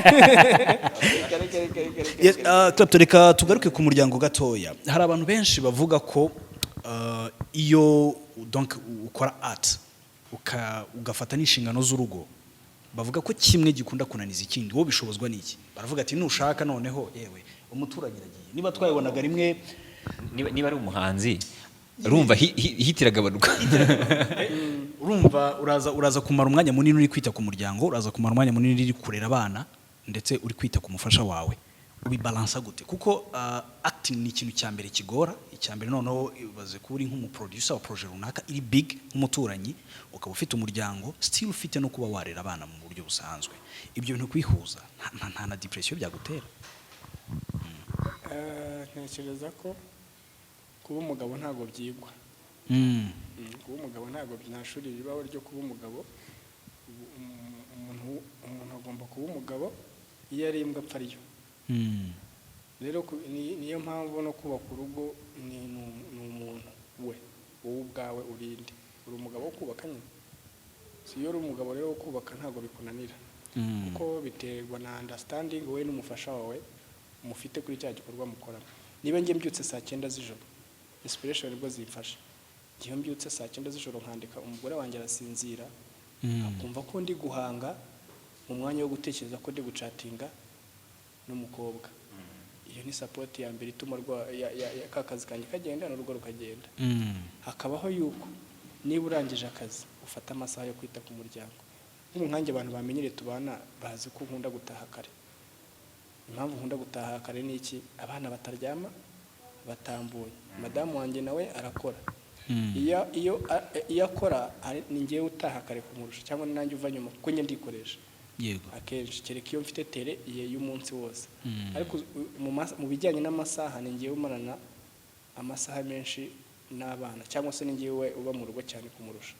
Reka, reka, reka, reka, reka. Yes, Clapton, reka tugaruke ku muryango gatoya. Hari abantu benshi bavuga ko iyo donc ukora art ugafata n'inshingano z'urugo, bavuga ko kimwe gikunda kunaniza ikindi. Wowe bishobozwa n'iki? Baravuga ati nushaka noneho yewe umuturanyi aragiye, niba twayibonaga rimwe. Niba ari umuhanzi, urumva hit iragabanuka. Urumva uraza kumara umwanya munini uri kwita ku muryango, uraza kumara umwanya munini uri kurera abana, ndetse uri kwita ku mufasha wawe. Ubibalansa gute? Kuko acting ni ikintu cya mbere kigora. Icya mbere noneho ibaze kuba uri nk'umuproducer wa projet runaka iri big nk'umuturanyi, ukaba ufite umuryango, still ufite no kuba warera abana mu buryo busanzwe. Ibyo bintu kwihuza, nta na depression byagutera? Ntekereza ko kuba umugabo ntabwo byigwa. Kuba umugabo ntabwo, nta shuri ribaho ryo kuba umugabo. Umuntu agomba kuba umugabo, iyo ari imbwa apfa ariyo. Rero niyo mpamvu no kubaka urugo ni umuntu we, wowe ubwawe urinde uri umugabo wo kubaka nyine. Si iyo uri umugabo rero wo kubaka, ntabwo bikunanira, kuko biterwa na understanding wowe n'umufasha wawe mufite kuri cya gikorwa mukoramo. Niba njye mbyutse saa 9 z'ijoro, inspiration nibwo zimfasha. Iyo mbyutse saa 9 z'ijoro nkandika, umugore wanjye arasinzira, akumva ko ndi guhanga mu mwanya wo gutekereza ko ndi gucatinga n'umukobwa. Iyo ni support ya mbere ituma ka kazi kanjye kagenda n'urugo rukagenda. Hakabaho yuko niba urangije akazi, ufata amasaha yo kwita ku muryango. Nk'ubu nkanjye, abantu bamenyereye tubana bazi ko nkunda gutaha kare. Impamvu nkunda gutaha kare ni iki? Abana bataryama batambuye. Madamu wanjye nawe arakora. Iyo akora ni njyewe utaha kare kumurusha, cyangwa ni nanjye uva nyuma, kuko njye ndikoresha akenshi, kereka iyo mfite tere iye y'umunsi wose. Ariko mu bijyanye n'amasaha, ni njyewe umarana amasaha menshi n'abana, cyangwa se ni njyewe uba mu rugo cyane kumurusha.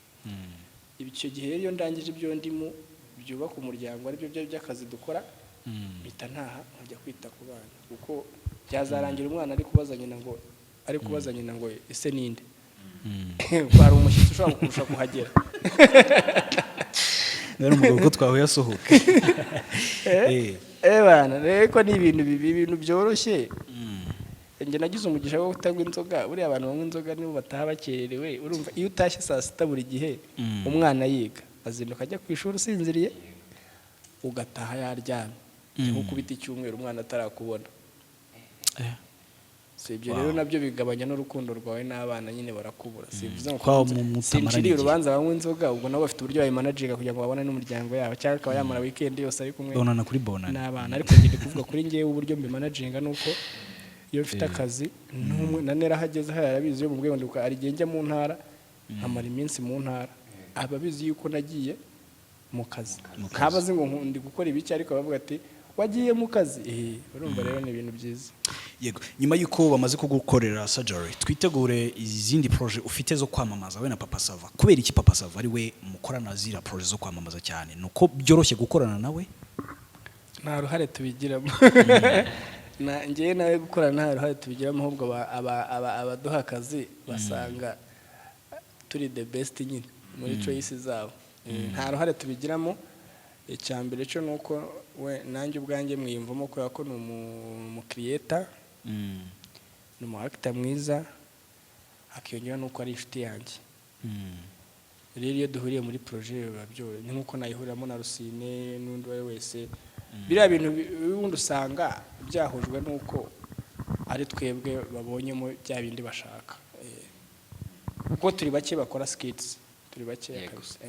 Icyo gihe rero, iyo ndangije ibyo ndimo byubaka umuryango, aribyo byo by'akazi dukora, mpita ntaha nkajya kwita ku bana, kuko byazarangira umwana ari kubaza nyina ngo ese ninde? Ko hari umushyitsi ushobora kurusha kuhagera. Rero umugabo ko twahuye asohoka. Eh bana, rero ko ni ibintu bibi, ibintu byoroshye. Njye nagize umugisha wo kutanywa inzoga. Buriya abantu banywa inzoga nibo bataha bakererewe. Urumva iyo utashye saa 6 buri gihe, umwana yiga, azinduka ajya ku ishuri usinziriye, ugataha yaryamye, nko kubita icyumweru umwana atarakubona. So ibyo rero nabyo bigabanya n'urukundo rwawe n'abana nyine, barakubura. Simvuze ngo Kwa mutamarana sinciriye igihe. urubanza banywa inzoga, ubwo nabo bafite uburyo babimanaginga kugira ngo babone n'umuryango yabo, cyangwa akaba yamara weekend yose ari kumwe Bonana kuri bonana. n'abana. Ariko njye ndi kuvuga kuri njyewe, uburyo mbimanaginga ni uko iyo mfite akazi n'umwe na nera ahageze hariya arabizi, iyo mubwiye ngo ndibuka hari igihe njya mu ntara nkamara iminsi mu ntara, aba abizi yuko nagiye mu kazi. Ntaba azi ngo ndi gukora ibiki, ariko bavuga ati: "Wagiye mu kazi." Urumva rero ni ibintu byiza. Yego, nyuma y'uko bamaze kugukorera surgery, twitegure izindi projet ufite zo kwamamaza we na Papa Sava. Kubera iki Papa Sava ari we mukorana ziriya projet zo kwamamaza cyane? Ni uko byoroshye gukorana nawe? Nta ruhare tubigiramo. Na njyewe nawe gukorana nta ruhare tubigiramo, ahubwo abaduha akazi basanga turi the best nyine muri choice zabo. Nta ruhare tubigiramo. Icya mbere cyo ni uko we nanjye ubwanjye mwiyumvamo, kubera ko ni umukiriyeta, ni umu actor mwiza, hakiyongeraho n'uko ari inshuti yanjye. Rero iyo duhuriye muri projet biba byoroshye, ni nk'uko nayihuriramo na Rusine n'undi uwo ari we wese. Biriya bintu ubundi usanga byahujwe n'uko ari twebwe babonyemo bya bindi bashaka. Kuko turi bake bakora skits, turi bake kabisa.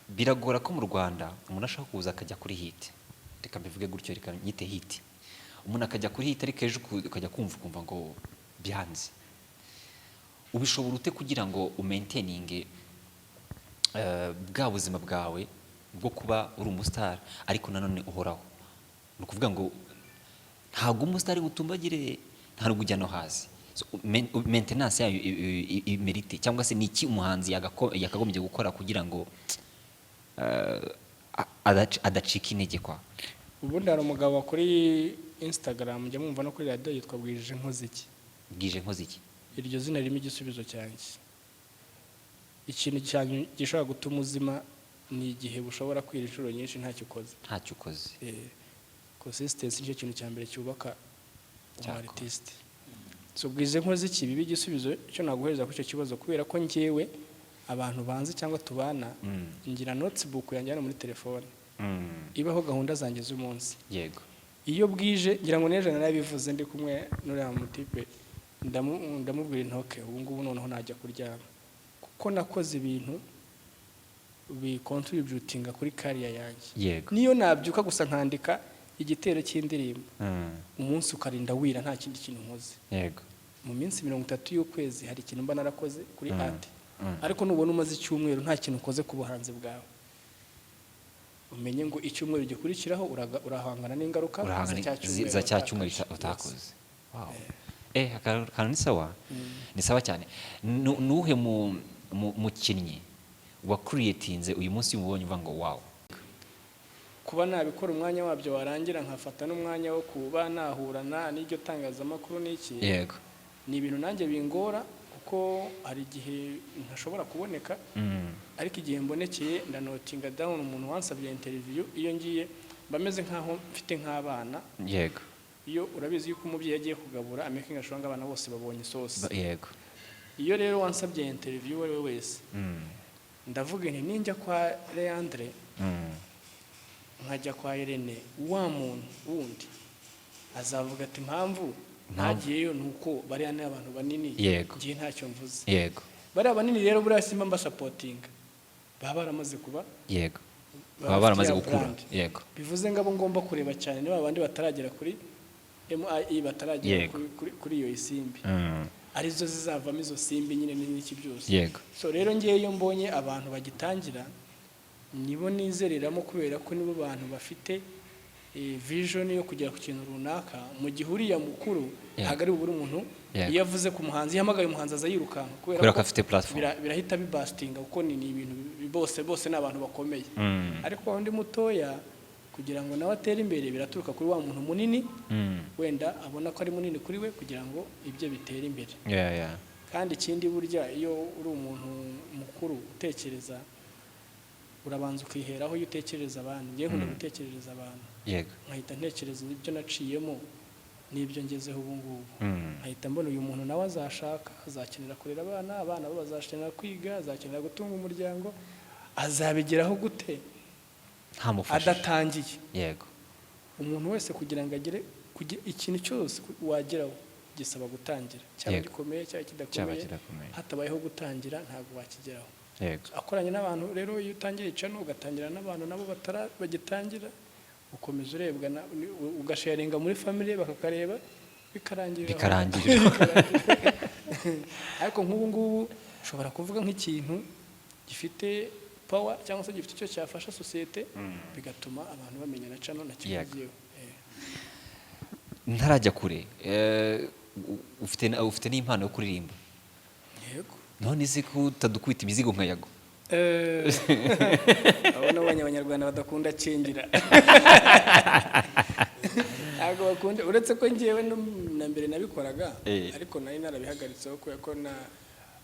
Biragora ko mu Rwanda umuntu ashobora kuza akajya kuri hit, reka mbivuge gutyo, reka nyite hit, umuntu akajya kuri hit, ariko ejo ukajya kumva ukumva ngo byanze. Ubishobora ute kugira ngo umaintaininge bwa buzima bwawe bwo kuba uri umusitari, ariko nanone uhoraho? Ni ukuvuga ngo ntabwo umusitari utumbagire, nta nubwo ujya no hasi. So, maintenance yayo imerite, cyangwa se ni iki umuhanzi yakagombye gukora kugira ngo adacika intege kwa? Ubundi hari umugabo kuri Instagram njya mwumva no kuri radiyo, yitwa Bwije Nkoziki. Bwije Nkoziki. Iryo zina ririmo igisubizo cyanjye. Ikintu cyanyu gishobora gutuma uzima ni igihe bushobora kwira inshuro nyinshi ntacyo ukoze. Ntacyo ukoze. Consistency nicyo kintu cya mbere cyubaka Cyakora. umu artiste. So Bwize Nkoze iki biba igisubizo cyo naguhereza kuri icyo kibazo, kubera ko njyewe abantu banzi cyangwa tubana, ngira notebook yanjye hano muri telefone ibaho gahunda zanjye z'umunsi. Iyo bwije, ngira ngo n'ejo narabivuze ndi kumwe n'uriya mutipe, ndamubwira intoke ubu ngubu noneho najya kuryama kuko nakoze ibintu bicontributinga kuri career yanjye. Niyo nabyuka gusa nkandika igitero cy'indirimbo, umunsi ukarinda wira nta kindi kintu nkoze, mu minsi 30 y'ukwezi hari ikintu mba narakoze kuri art. Ariko nubona umaze icyumweru nta kintu ukoze ku buhanzi bwawe, umenye ngo icyumweru gikurikiraho urahangana n'ingaruka za Urahangana cya cyumweru za cya cyumweru watakaje. utakoze. Wow. Akantu ni sawa, ni sawa cyane. Nuhe mukinnyi wa creatinze uyu munsi umubonye uvuga ngo wow? Kuba nabikora, umwanya wabyo warangira nkafata n'umwanya wo kuba nahurana n'iryo tangazamakuru n'iki, ni ibintu nanjye bingora, kuko hari igihe ntashobora kuboneka, ariko igihe mbonekeye ndanotinga down umuntu wansabye interview. Iyo ngiye mba meze nk'aho mfite nk'abana. Iyo urabizi yuko umubyeyi agiye kugabura amaking sure ngo abana bose babonye isosi. Iyo rero wansabye interview uwo ari we wese, ndavuga nti ninjya kwa Leandre, nkajya kwa Irene, wa muntu wundi azavuga ati impamvu ntagiyeyo ni uko bariya ni abantu banini, ngiye ntacyo mvuze. Bariya banini rero buriya simba mbasupportinga, baba baramaze kuba Baba baramaze bafite ya gukura. brand. Bivuze ngo abo ngomba kureba cyane ni ba bandi bataragera kuri MIE, bataragera kuri iyo isimbi, arizo zizavamo izo simbi nyine n'iki byose. So rero ngewe iyo mbonye abantu bagitangira, nibo nizereramo, kubera ko nibo bantu bafite vision yo kugera ku kintu runaka, mu gihe uriya mukuru ntabwo ari bubure umuntu. Iyo avuze ku muhanzi, iyo ahamagaye umuhanzi, aza yirukanka. Kubera ko afite platform. Birahita bibastinga, kuko ni ibintu bose ni abantu bakomeye. Ariko wa wundi mutoya, kugira ngo nawe atere imbere, biraturuka kuri wa muntu munini, wenda abona ko ari munini kuri we, kugira ngo ibye bitere imbere. Kandi ikindi, burya iyo uri umuntu mukuru utekereza, urabanza ukiheraho iyo utekereza abandi. Ngewe nkunda gutekerereza abantu, nkahita ntekereza ibyo naciyemo n'ibyo ngezeho ubu ngubu, nkahita mbona uyu muntu nawe azashaka, azakenera kurera abana, abana bo bazakenera kwiga, azakenera gutunga umuryango, azabigeraho gute Ntamufashije? adatangiye? Umuntu wese kugira ngo agere Ikintu cyose wageraho gisaba gutangira, cyaba gikomeye cyaba Cyaba kidakomeye. kidakomeye. Hatabayeho gutangira ntabwo wakigeraho. Akoranye n'abantu rero, iyo utangiye channel ugatangira n'abantu nabo batara bagitangira, ukomeza urebwa ugasharinga muri family bakakareba, bikarangirira aho. Bikarangirira. Bikarangirira. Ariko nk'ubu ngubu ushobora kuvuga nk'ikintu gifite power cyangwa se gifite icyo cyafasha sosiyete, bigatuma abantu bamenya na channel na kivugiyeho. Ntarajya kure, ufite n'impano yo kuririmba? Yego. None se ko utadukubita imizigo nka Yago? Abo nabonye Abanyarwanda badakunda cengira, ntabwo bakunda, uretse ko ngewe no na mbere nabikoraga, ariko nari narabihagaritseho kubera ko na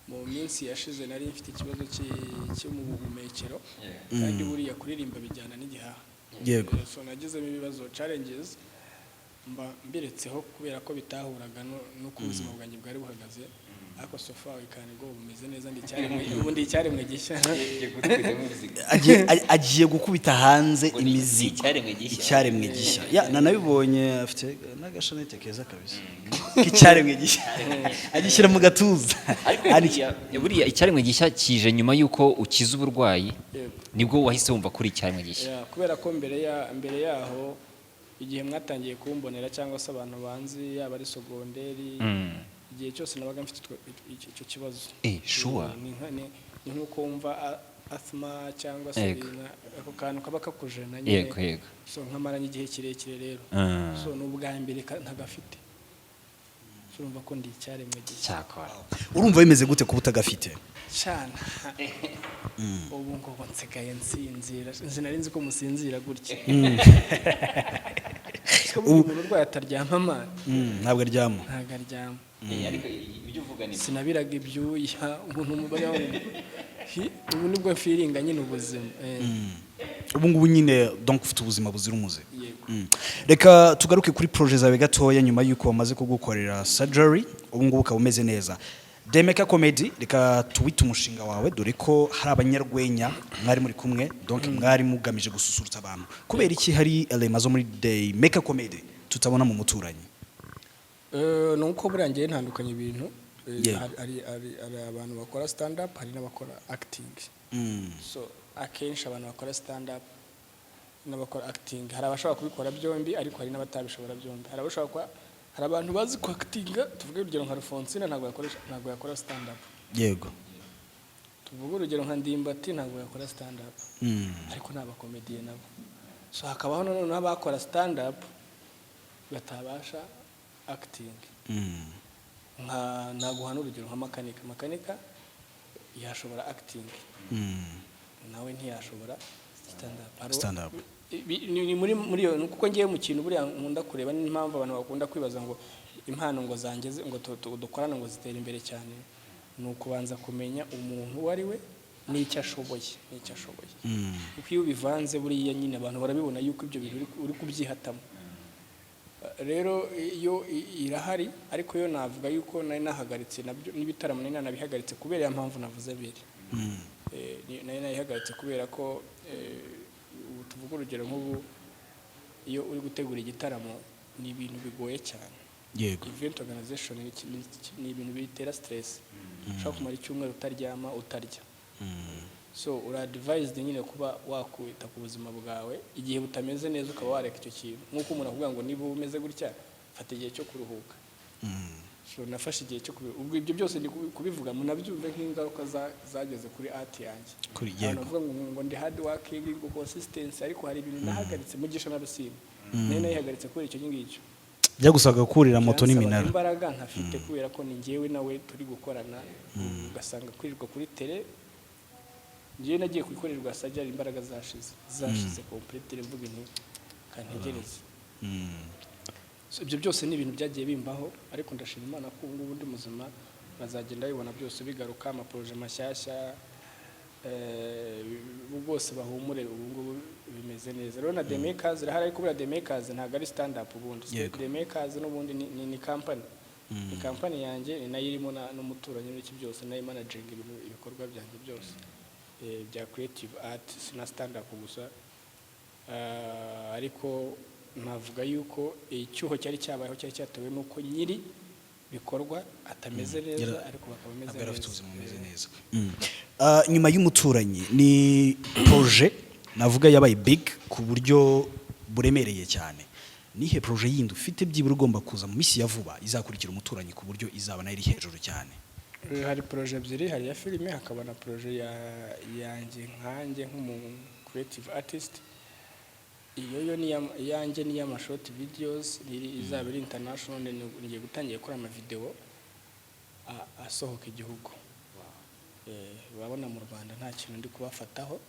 mu minsi yashize nari mfite ikibazo cyo mu buhumekero, kandi buriya kuririmba bijyana n'igihaha. So nagizemo ibibazo, challenges, mba mbiretseho kubera ko bitahuraga n'uko ubuzima bwanjye bwari buhagaze. Ariko so far we can go, bumeze neza, ndi icyaremwe, ubu ndi icyaremwe gishya. Agiye gukubita hanze Ngo ni imizigo. Icyaremwe gishya. Icyaremwe gishya. Ya, nanabibonye, afite n'agashanete keza kabisa k'icyaremwe gishya, agishyira mu gatuza. Ariko buriya icyaremwe gishya kije nyuma y'uko ukiza uburwayi? Yego. Nibwo wahise wumva kuri icyaremwe gishya? Yeah, kubera ko mbere yaho, igihe mwatangiye kumbonera cyangwa se abantu banzi, yaba ari sogonderi, igihe cyose nabaga mfite icyo kibazo. Sure. Ni nk'uko wumva asthma cyangwa se ako kantu kaba kakujena nyine. yego yego So nkamaranye igihe kirekire rero. So ni ubwa mbere ntagafite. So urumva ko ndi icyaremwe gishya. Cyakora. Urumva bimeze gute kuba utagafite? Cyane. Ubu ngubu nsigaye nsinzira, sinari nzi ko musinzira gutya. Siko burya umuntu urwaye ataryama, man. Ntabwo aryama. Ntabwo aryama. Ariko ibyo uvuga ni Sinabiraga ibyuya, umuntu mubari, ubu nibwo mfiringa nyine ubuzima. Ubu ngubu nyine donc ufite ubuzima buzira umuze. Yego. Reka tugaruke kuri projet zawe gatoya. Nyuma y'uko wamaze kugukorera surgery, ubu ngubu ukaba umeze neza, Demeka Comedy, reka tuwite umushinga wawe, dore ko hari abanyarwenya mwari muri kumwe, donc mwari mugamije gususurutsa abantu. Kubera iki hari elema zo muri Demeka Comedy tutabona mu Muturanyi? Ni uko buriya ngewe ntandukanye ibintu. Hari abantu bakora stand up, hari n'abakora acting. So akenshi abantu bakora stand up n'abakora acting, hari abashobora kubikora byombi, ariko hari n'abatabishobora byombi. Hari abashobora kuba, hari abantu bazi ku actinga. Tuvuge urugero nka Alphonsine, ntabwo yakoresha, ntabwo yakora stand up. Tuvuge urugero nka Ndimbati, ntabwo yakora stand up, ariko ni abakomediye nabo. So hakabaho noneho n'abakora stand up batabasha acting. Nka naguha n'urugero nka Makanika. Makanika yashobora acting, nawe ntiyashobora stand up. Stand up. Ni muri iyo, kuko ngiye mu kintu buriya nkunda kureba n'impamvu abantu bakunda kwibaza ngo impano ngo zangeze ngo dukorane ngo zitere imbere cyane, ni ukubanza kumenya umuntu uwo ari we n'icyo ashoboye, kuko iyo ubivanze buriya nyine abantu barabibona yuko ibyo bintu uri kubyihatamo. Rero iyo irahari, ariko yo navuga yuko nari nahagaritse nabyo n'ibitaramo, nari nanabihagaritse kubera ya mpamvu navuze abiri. Nari nayihagaritse kubera ko ubu tuvuga urugero nk'ubu iyo uri gutegura igitaramo ni ibintu bigoye cyane. Event organization ni ibintu bitera stress, ushobora kumara icyumweru utaryama, utarya. So uri advised nyine kuba wakwita ku buzima bwawe, igihe butameze neza ukaba wareka icyo kintu, nk'uko umuntu akubwira ngo niba umeze gutya fata igihe cyo kuruhuka. So nafashe igihe cyo ubwo ibyo byose ndi kubivuga munabyumve nk'ingaruka zageze kuri art yanjye. Kuri Abantu bavuga ngo ndi hard working, ngo consistency, ariko hari ibintu nahagaritse. Mugisha na Rusine nari nayihagaritse kubera icyo ngicyo. Byagusabaga kurira moto Byansabaga n'iminara. imbaraga ntafite, kubera ko ni njyewe nawe turi gukorana, ugasanga kwirirwa kuri tele. Njyewe nagiye kuyikorerwa sajya imbaraga zashize completely, mvuga nti kantegereze. So, ibyo byose ni ibintu byagiye bimbaho, ariko ndashima Imana ko ubu ngubu ndi muzima, bazagenda babibona byose bigaruka, amaprojet mashyashya. Bose bahumure, ubu ngubu bimeze neza. Rero na The Makers irahari, ariko buriya The Makers ntabwo ari stand up ubundi. The Makers n'ubundi ni company, ni company yanjye, ni nayo irimo n'Umuturanyi n'iki byose, nayo managing ibintu, ibikorwa byanjye byose bya creative art, si na stand up gusa. Ariko Navuga yuko icyuho cyari cyabayeho cyari cyatewe n'uko nyiri bikorwa atameze neza, ariko bakaba ameze Ntabwo yari afite neza. ubuzima bumeze neza. Nyuma y'Umuturanyi ni projet navuga yabaye big ku buryo buremereye cyane. Nihe projet yindi ufite byibura ugomba kuza mu minsi ya vuba izakurikira Umuturanyi, ku buryo izaba nayo iri hejuru cyane? Hari projet ebyiri: hari iya filime, hakaba na projet ya yanjye nkanjye nk'umu creative artist. Iyo yo ni iyanjye, ni iy'ama short videos, izaba iri international. Ngiye gutangira gukora amavideo asohoka igihugu. Urabona mu Rwanda nta kintu ndi kubafataho.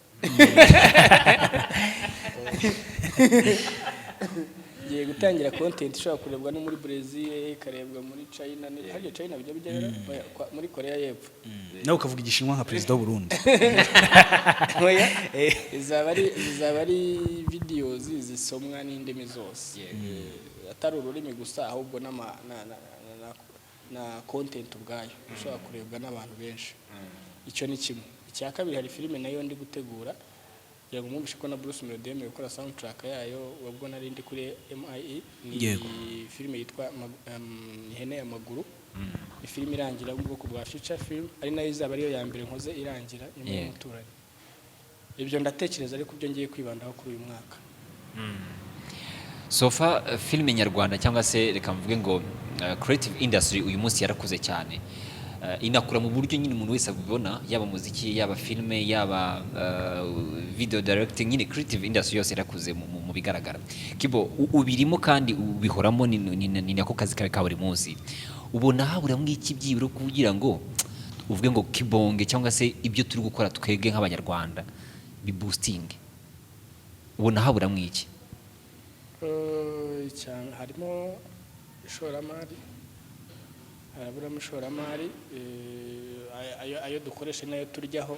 Ngiye gutangira content ishobora kurebwa no muri Brazil, ikarebwa muri China. Harya China bijya bijyayo? Oya, muri Korea y'Epfo. Nawe ukavuga Igishinwa nka perezida w'u Burundi. Oya, izaba ari videos zisomwa n'indimi zose. Atari ururimi gusa, ahubwo n'ama na content ubwayo ishobora kurebwa n'abantu benshi. Icyo ni kimwe. Icya kabiri, hari filime nayo ndi gutegura, kugira ngo mwumvishe ko na Bruce Melody yemeye gukora soundtrack yayo ubwo nari ndi kuri MIE. Ni filime yitwa Ihene y'Amaguru. Ni filime irangira mu bwoko bwa feature film, ari nayo izaba ariyo ya mbere nkoze irangira nyuma y'Umuturanyi. Ibyo ndatekereza ariko ibyo ngiye kwibandaho kuri uyu mwaka. So far, filime nyarwanda, cyangwa se reka mvuge ngo creative industry, uyu munsi yarakuze cyane. Inakura mu buryo nyine umuntu wese abibona, yaba muziki, yaba filime, yaba video directing, nyine creative industry yose yarakuze mu bigaragara. Kibo, ubirimo kandi ubihoramo, ni nako kazi kawe ka buri munsi. Ubona haburamo iki byibura kugira ngo uvuge ngo Kibonge cyangwa se ibyo turi gukora twebwe nk'Abanyarwanda biboosting? Ubona haburamo iki? Cyane harimo ishoramari, haraburamo ishoramari. Ayo dukoresha nayo turyaho,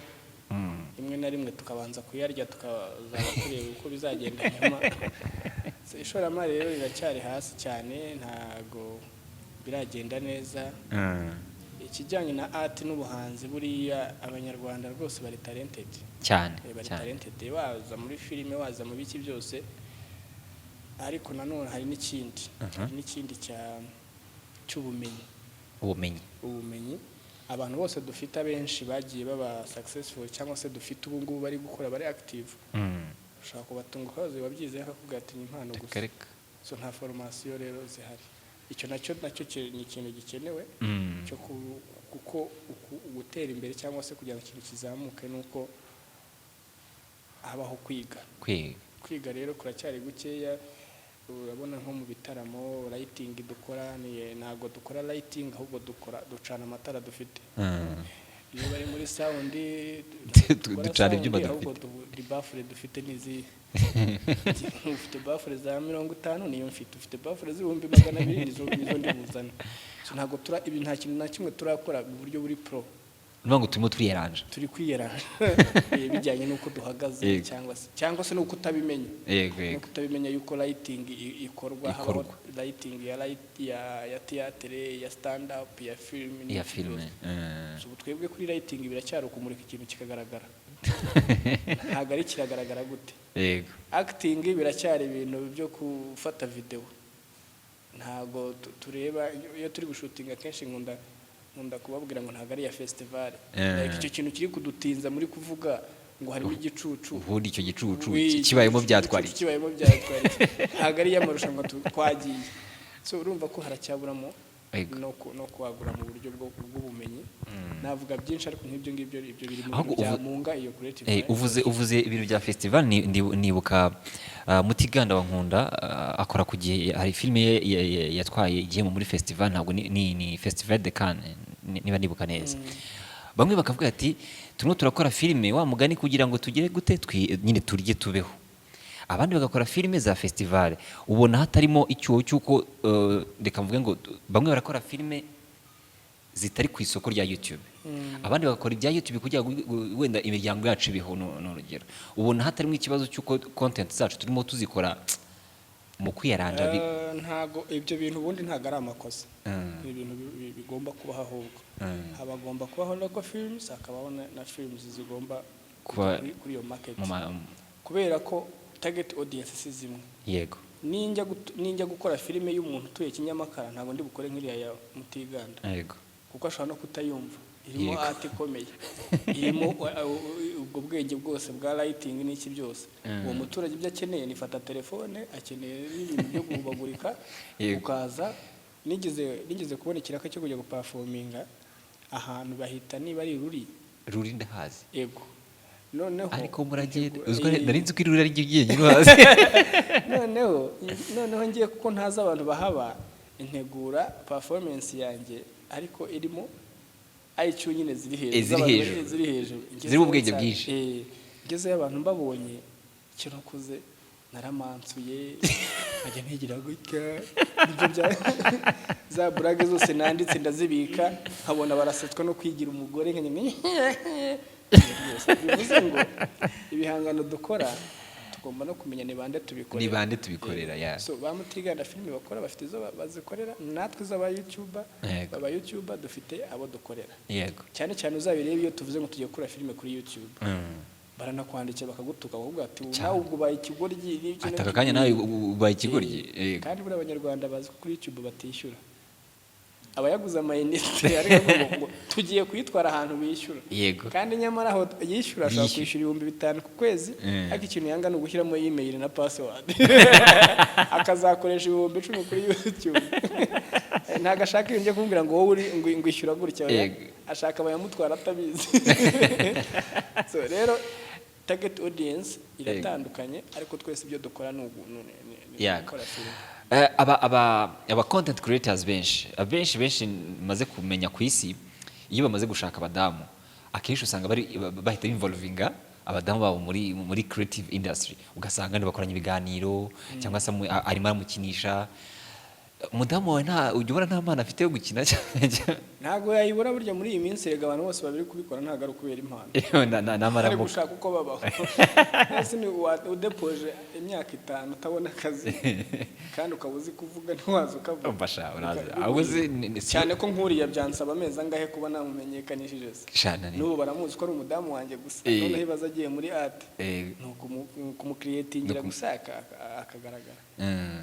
rimwe na rimwe tukabanza kuyarya, tukazaba tureba uko bizagenda nyuma. So, ishoramari rero riracyari hasi cyane, ntago biragenda neza. Ikijyanye na art n'ubuhanzi, buriya Abanyarwanda rwose bari talented. Bari talented, waza muri filime, waza mu biki byose. Ariko nanone hari n'ikindi cy'ubumenyi. Ubumenyi. Ubumenyi, abantu bose dufite, abenshi bagiye baba successful cyangwa se dufite ubu ngubu bari gukora, bari active, ushobora kubatunga ukabaza wabyize, akakubwira ati: "Ni impano gusa." Reka reka. So nta formation rero zihari. Icyo nacyo ni ikintu gikenewe cyo kuko gutera imbere cyangwa se kugira ngo ikintu kizamuke nuko habaho kwiga. Kwiga. Kwiga rero kuracyari gukeya. Urabona nko mu bitaramo, lighting dukora ntabwo dukora lighting, ahubwo dukora ducana amatara dufite. Iyo bari muri sound, dukora Ducana sound, ibyuma ahubwo dufite. Ni baffle dufite n'izi. Ufite baffle za 50, niyo mfite. Ufite baffle z'200,000, nizo ndi buzane. So ntabwo tura ibi, nta kintu na kimwe turakora mu buryo buri pro. Ni ukuvuga ngo turimo turiyeranja. Turi kwiyeranja bijyanye n'uko duhagaze cyangwa se n'uko utabimenya, no kutabimenya yuko lighting ikorwa, habaho Ikorwa. lighting ya light ya theatre, ya stand up, ya film Iya, n'ibindi filime. byose. So, ubu twebwe kuri lighting biracyari ukumurika ikintu kikagaragara, ntabwo ari kiragaragara gute. Acting biracyari ibintu byo gufata video, ntabwo tureba. Iyo turi gushootinga akenshi nkunda kubabwira ngo ntabwo ari iya festival. Like, icyo kintu kiri kudutinza muri kuvuga ngo harimo igicucu. Ubundi icyo gicucu Oui, kibayemo igicucu byatwara iki? Kibayemo byatwara iki? Ntabwo ari iy'amarushanwa twagiye. So urumva ko haracyaburamo no kwagura mu buryo bw'ubumenyi. Navuga byinshi, ariko nk'ibyo ngibyo, ibyo biri mu Ahubwo bintu byamunga iyo creative mind. Uvuze ibintu bya festival, nibuka Mutiganda wa Nkunda, akora ku gihe, hari filime ye yatwaye igihembo muri festival, ntabwo ni Festival de Cannes, niba nibuka neza. Bamwe bakavuga ati: "Turimo turakora filime wa mugani kugira ngo tugere gute, nyine turye tubeho." Abandi bagakora filime za festival. Ubona hatarimo icyuho cy'uko, reka mvuge ngo bamwe barakora filime zitari ku isoko rya YouTube, abandi bagakora ibya YouTube kugira ngo wenda imiryango yacu ibeho, ni urugero. Ubona hatarimo ikibazo cy'uko content zacu turimo tuzikora mu kwiyaranja Ntago ibyo bintu ubundi ntago ari amakosa. Ni ibintu bigomba kubaho ahubwo. Habagomba kubaho local films, hakabaho na films zigomba Kuba kuri iyo market, mu kubera ko target audience si zimwe. Ninjya gukora filime y'umuntu utuye Kinyamakara, ntabwo ndi bukore nk'iriya ya Mutiganda, kuko ashobora no kutayumva. Irimo art ikomeye, irimo ubwo bwenge bwose bwa lighting n'iki byose. Uwo muturage ibyo akeneye ni fata telefone, akeneye n'ibintu byo guhubagurika. Ukaza, nigeze kubona ikiraka cyo kujya guperforminga ahantu bahita niba ari Ruri. Ruri ndahazi. Ego, noneho Ariko muragenda uziko nari nzi ko iruri ari ryo ryenyine uhazi. Noneho ngiye, kuko ntazi abantu bahaba, integura performance yanjye ariko irimo IQ nyine ziri hejuru. Ziri z'abantu hejuru. Ziri hejuru. Zirimo ubwenge bwinshi. Ngezeyo abantu mbabonye, icyo nakoze naramansuye, nkajya ntigira gutya, nibyo bya za burage zose nanditse ndazibika, nkabona barasetswa no kwigira umugore, nkajya bivuze ngo ibihangano dukora tugomba no kumenya ni bande tubikorera. Ni bande tubikorera, ya. So ba Mutiganda filime bakora bafite izo bazikorera, natwe z'aba YouTuber, aba YouTuber dufite abo dukorera. Cyane cyane uzabirebe iyo tuvuze ngo tugiye gukora filime kuri YouTube, baranakwandikira bakagutuka, bakavuga ati nawe ubwo ubaye ikigoryi n'ibyo. Ati aka kanya nawe ubaye ikigoryi. Kandi buriya Abanyarwanda bazi ko kuri YouTube batishyura, abayaguze amayinite, ariko ngo tugiye kuyitwara ahantu bishyura. Kandi nyamara aho yishyura ashobora Yishyura. kwishyura 5000 ku kwezi, ariko ikintu yanga ni ugushyiramo email na password, akazakoresha 10,000 kuri YouTube. Ntabwo ashaka ibintu byo kumubwira ngo wowe uri ngo ishyura gutya, oya. Ashaka abayamutwara atabizi. So rero target audience iratandukanye, ariko twese ibyo dukora ni ni gukora filime. Aba content creators benshi, abenshi benshi maze kumenya ku isi, iyo bamaze gushaka abadamu, akenshi usanga bari bahita involvinga abadamu babo muri creative industry, ugasanga bakoranye ibiganiro cyangwa se arimo aramukinisha. Umudamu wawe nta ujya ubona nta mpano afite yo gukina? Ntabwo yayibura. Burya muri iyi minsi rega abantu bose babiri kubikora ntabwo ari ukubera impano, ari N'amaramuko. gushaka uko babaho. Ese ni udepoje imyaka 5 utabona akazi kandi ukaba uzi kuvuga, ntiwaza ukavuga? Umva sha, uraza ahubwo Cyane ko nkuriya byansaba amezi angahe kuba namumenyekanishije se? Shana N'ubu baramuzi ko ari umudamu wanjye gusa. Noneho ibaze agiye muri art, ni ukumucreatingira gusa akagaragara.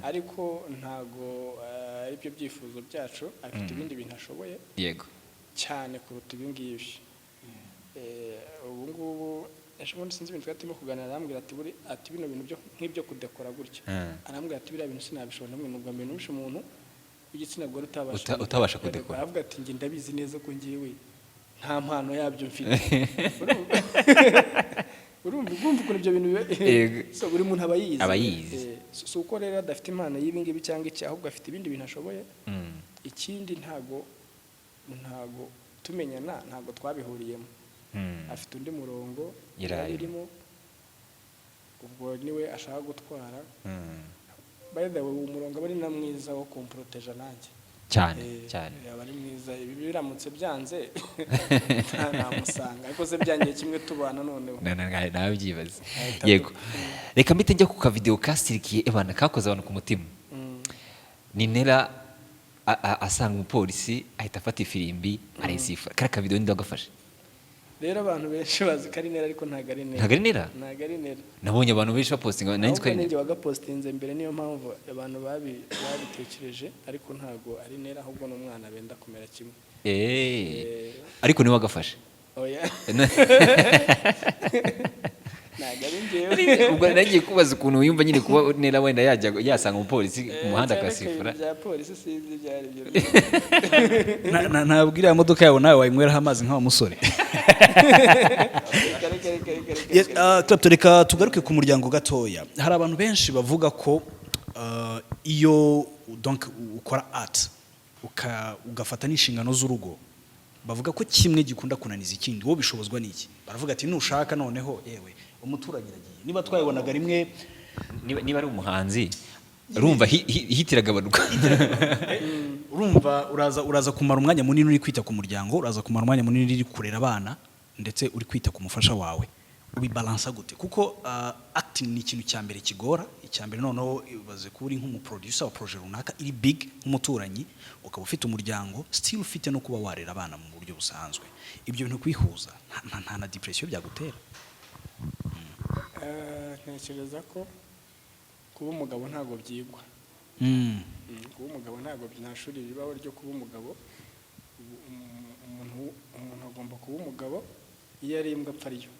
Ariko ntago ari byo byifuzo byacu. Afite ibindi bintu ashoboye cyane kuruta ibi ngibi. Ubu ngubu ejo bundi sinzi ibintu twari turimo kuganira, arambwira ati buri ati bino bintu byo nk'ibyo kudekora gutya, arambwira ati biriya bintu sinabishobora. Namwe nubwo mbere numvishe umuntu w'igitsina gore utabasha Utabasha kudekora. Aravuga ati njye ndabizi neza ko ngewe nta mpano yabyo mfite. Urumva ukuntu ibyo bintu biba? So buri muntu aba yizi. Aba yizi. Si uko rero adafite impano y'ibi ngibi cyangwa iki, ahubwo afite ibindi bintu ashoboye. Ikindi, ntago tumenyana, ntago twabihuriyemo. Afite undi murongo Yari yari arimo. irimo, ubwo niwe ashaka gutwara. By the way, uwo murongo aba ari na mwiza wo kumproteja nanjye. Cyane cyane. Yaba ari mwiza. Ibi biramutse byanze namusanga, ariko se byangiye kimwe tubana noneho. Nawe byibaze. Ahita Yego, reka mpite njya ku kavidewo kasirikiye ebana, kakoze abantu ku mutima. Ni Nera asanga umupolisi, ahita afata ifirimbi arayisifura. Kariya kavidewo ninde wagafashe? Rero abantu benshi bazi ko ari Nera, ariko ntabwo ari Nera. Ntabwo ari Nera? Ntabwo ari Nera. Nabonye abantu benshi bapostinga, nari nzi ko Ahubwo ari ninjye Nera. wagapostinze mbere, niyo mpamvu abantu babitekereje, ariko ntabwo ari Nera, ahubwo ni umwana benda kumera kimwe. Ariko niwe wagafashe? Oya, ntabwo ari njyewe. Ubwo nagiye kubaza ukuntu wiyumva nyine kuba Nera wenda yajya yasanga umupolisi ku muhanda Cyane ko akasifura. ibintu bya polisi sinzi ibyo ari byo. Ntabwo iriya modoka yawe nawe wayinyweraho amazi nk'awa musore. Reka, reka, reka, reka, reka. Yes, Clapton, reka tugaruke ku muryango gatoya. Hari abantu benshi bavuga ko iyo donc ukora art ugafata n'inshingano z'urugo, bavuga ko kimwe gikunda kunaniza ikindi. Wowe bishobozwa n'iki? Baravuga ati nushaka noneho yewe umuturanyi aragiye, niba twayibonaga rimwe. Niba ari umuhanzi, urumva hit iragabanuka. Urumva uraza kumara umwanya munini uri kwita ku muryango, uraza kumara umwanya munini uri kurera abana, ndetse uri kwita ku mufasha wawe. Ubibalansa gute? Kuko acting ni ikintu cya mbere kigora. Icya mbere noneho ibaze kuba uri nk'umuproducer wa projet runaka iri big nk'umuturanyi, ukaba ufite umuryango, still ufite no kuba warera abana mu buryo busanzwe. Ibyo bintu kwihuza nta na depression byagutera? Ntekereza ko Kuba umugabo ntabwo byigwa. Kuba umugabo ntabwo, nta shuri ribaho ryo kuba umugabo. Umuntu agomba kuba umugabo, iyo ari imbwa apfa ariyo.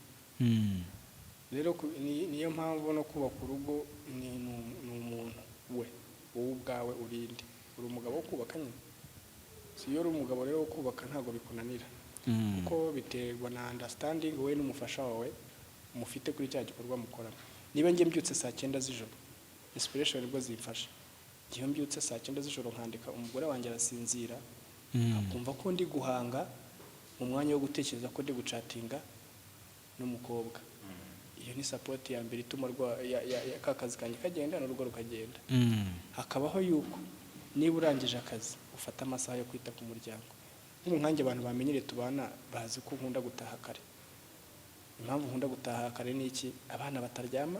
Rero niyo mpamvu no kubaka urugo ni umuntu we, wowe ubwawe urinde, uri umugabo wo kubaka nyine. Si iyo uri umugabo rero wo kubaka, ntabwo bikunanira, kuko biterwa na understanding wowe n'umufasha wawe mufite kuri cya gikorwa mukoramo. Niba njye mbyutse saa 9 z'ijoro, inspiration nibwo zimfasha. Iyo mbyutse saa 9 z'ijoro nkandika, umugore wanjye arasinzira, akumva ko ndi guhanga mu mwanya wo gutekereza ko ndi gucatinga n'umukobwa. Iyo ni support ya mbere ituma ka kazi kanjye kagenda n'urugo rukagenda. Hakabaho yuko niba urangije akazi, ufata amasaha yo kwita ku muryango. Nk'ubu nkanjye, abantu bamenyereye tubana bazi ko nkunda gutaha kare. Impamvu nkunda gutaha kare ni iki? Abana bataryama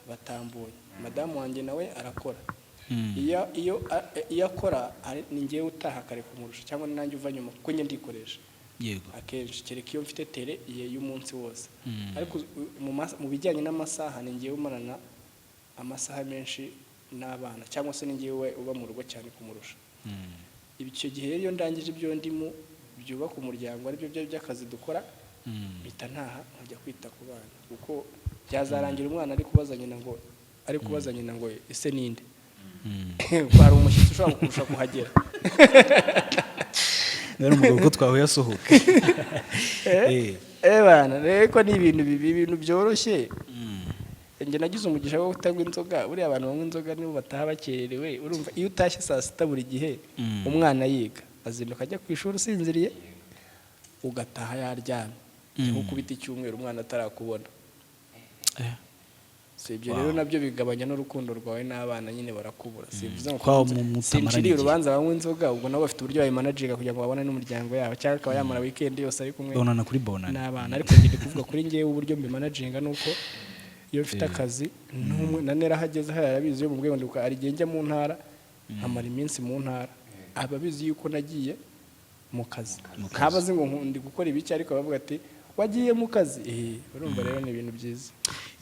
batambuye. Madamu wanjye nawe arakora. Iyo akora, ni njyewe utaha kare kumurusha, cyangwa ni nanjye uva nyuma, kuko njye ndikoresha akenshi, kereka iyo mfite tere y'umunsi wose. Ariko mu bijyanye n'amasaha, ni njyewe umarana amasaha menshi n'abana, cyangwa se ni njyewe uba mu rugo cyane kumurusha. Icyo gihe rero, iyo ndangije ibyo ndimo byubaka umuryango, aribyo byo by'akazi dukora, mpita ntaha nkajya kwita ku bana, kuko byazarangira umwana ari kubaza nyina ngo "Ese ninde?" Ko hari umushyitsi ushobora kurusha kuhagera. Rero umugabo ko twahuye asohoka. Eh bana, rero ko ni ibintu bibi, ibintu byoroshye. Njye nagize umugisha wo kutanywa inzoga. Buriya abantu banywa inzoga nibo bataha bakererewe. Urumva, iyo utashye saa 6 buri gihe, umwana yiga, azinduka ajya ku ishuri usinziriye, ugataha yaryamye, nko kubita icyumweru umwana atarakubona. Si ibyo rero nabyo bigabanya n'urukundo rwawe n'abana nyine, barakubura. Simvuze ngo Kwa mutamarana sinciriye igihe. urubanza banywa inzoga. Ubwo nabo bafite uburyo babimanaginga kugira ngo babone n'umuryango yabo, cyangwa akaba yamara weekend yose ari kumwe Bonana kuri bonana. n'abana. Ariko njye ndi kuvuga kuri njyewe, uburyo mbimanaginga ni uko iyo mfite akazi n'umwe na nera ahageze hariya arabizi. Iyo mubwiye ngo ndibuka, hari igihe njya mu ntara nkamara iminsi mu ntara, aba abizi yuko nagiye mu kazi. Ntaba azi ngo ndi gukora ibiki, ariko bavuga ati "Wagiye mu kazi." Urumva rero ni ibintu byiza.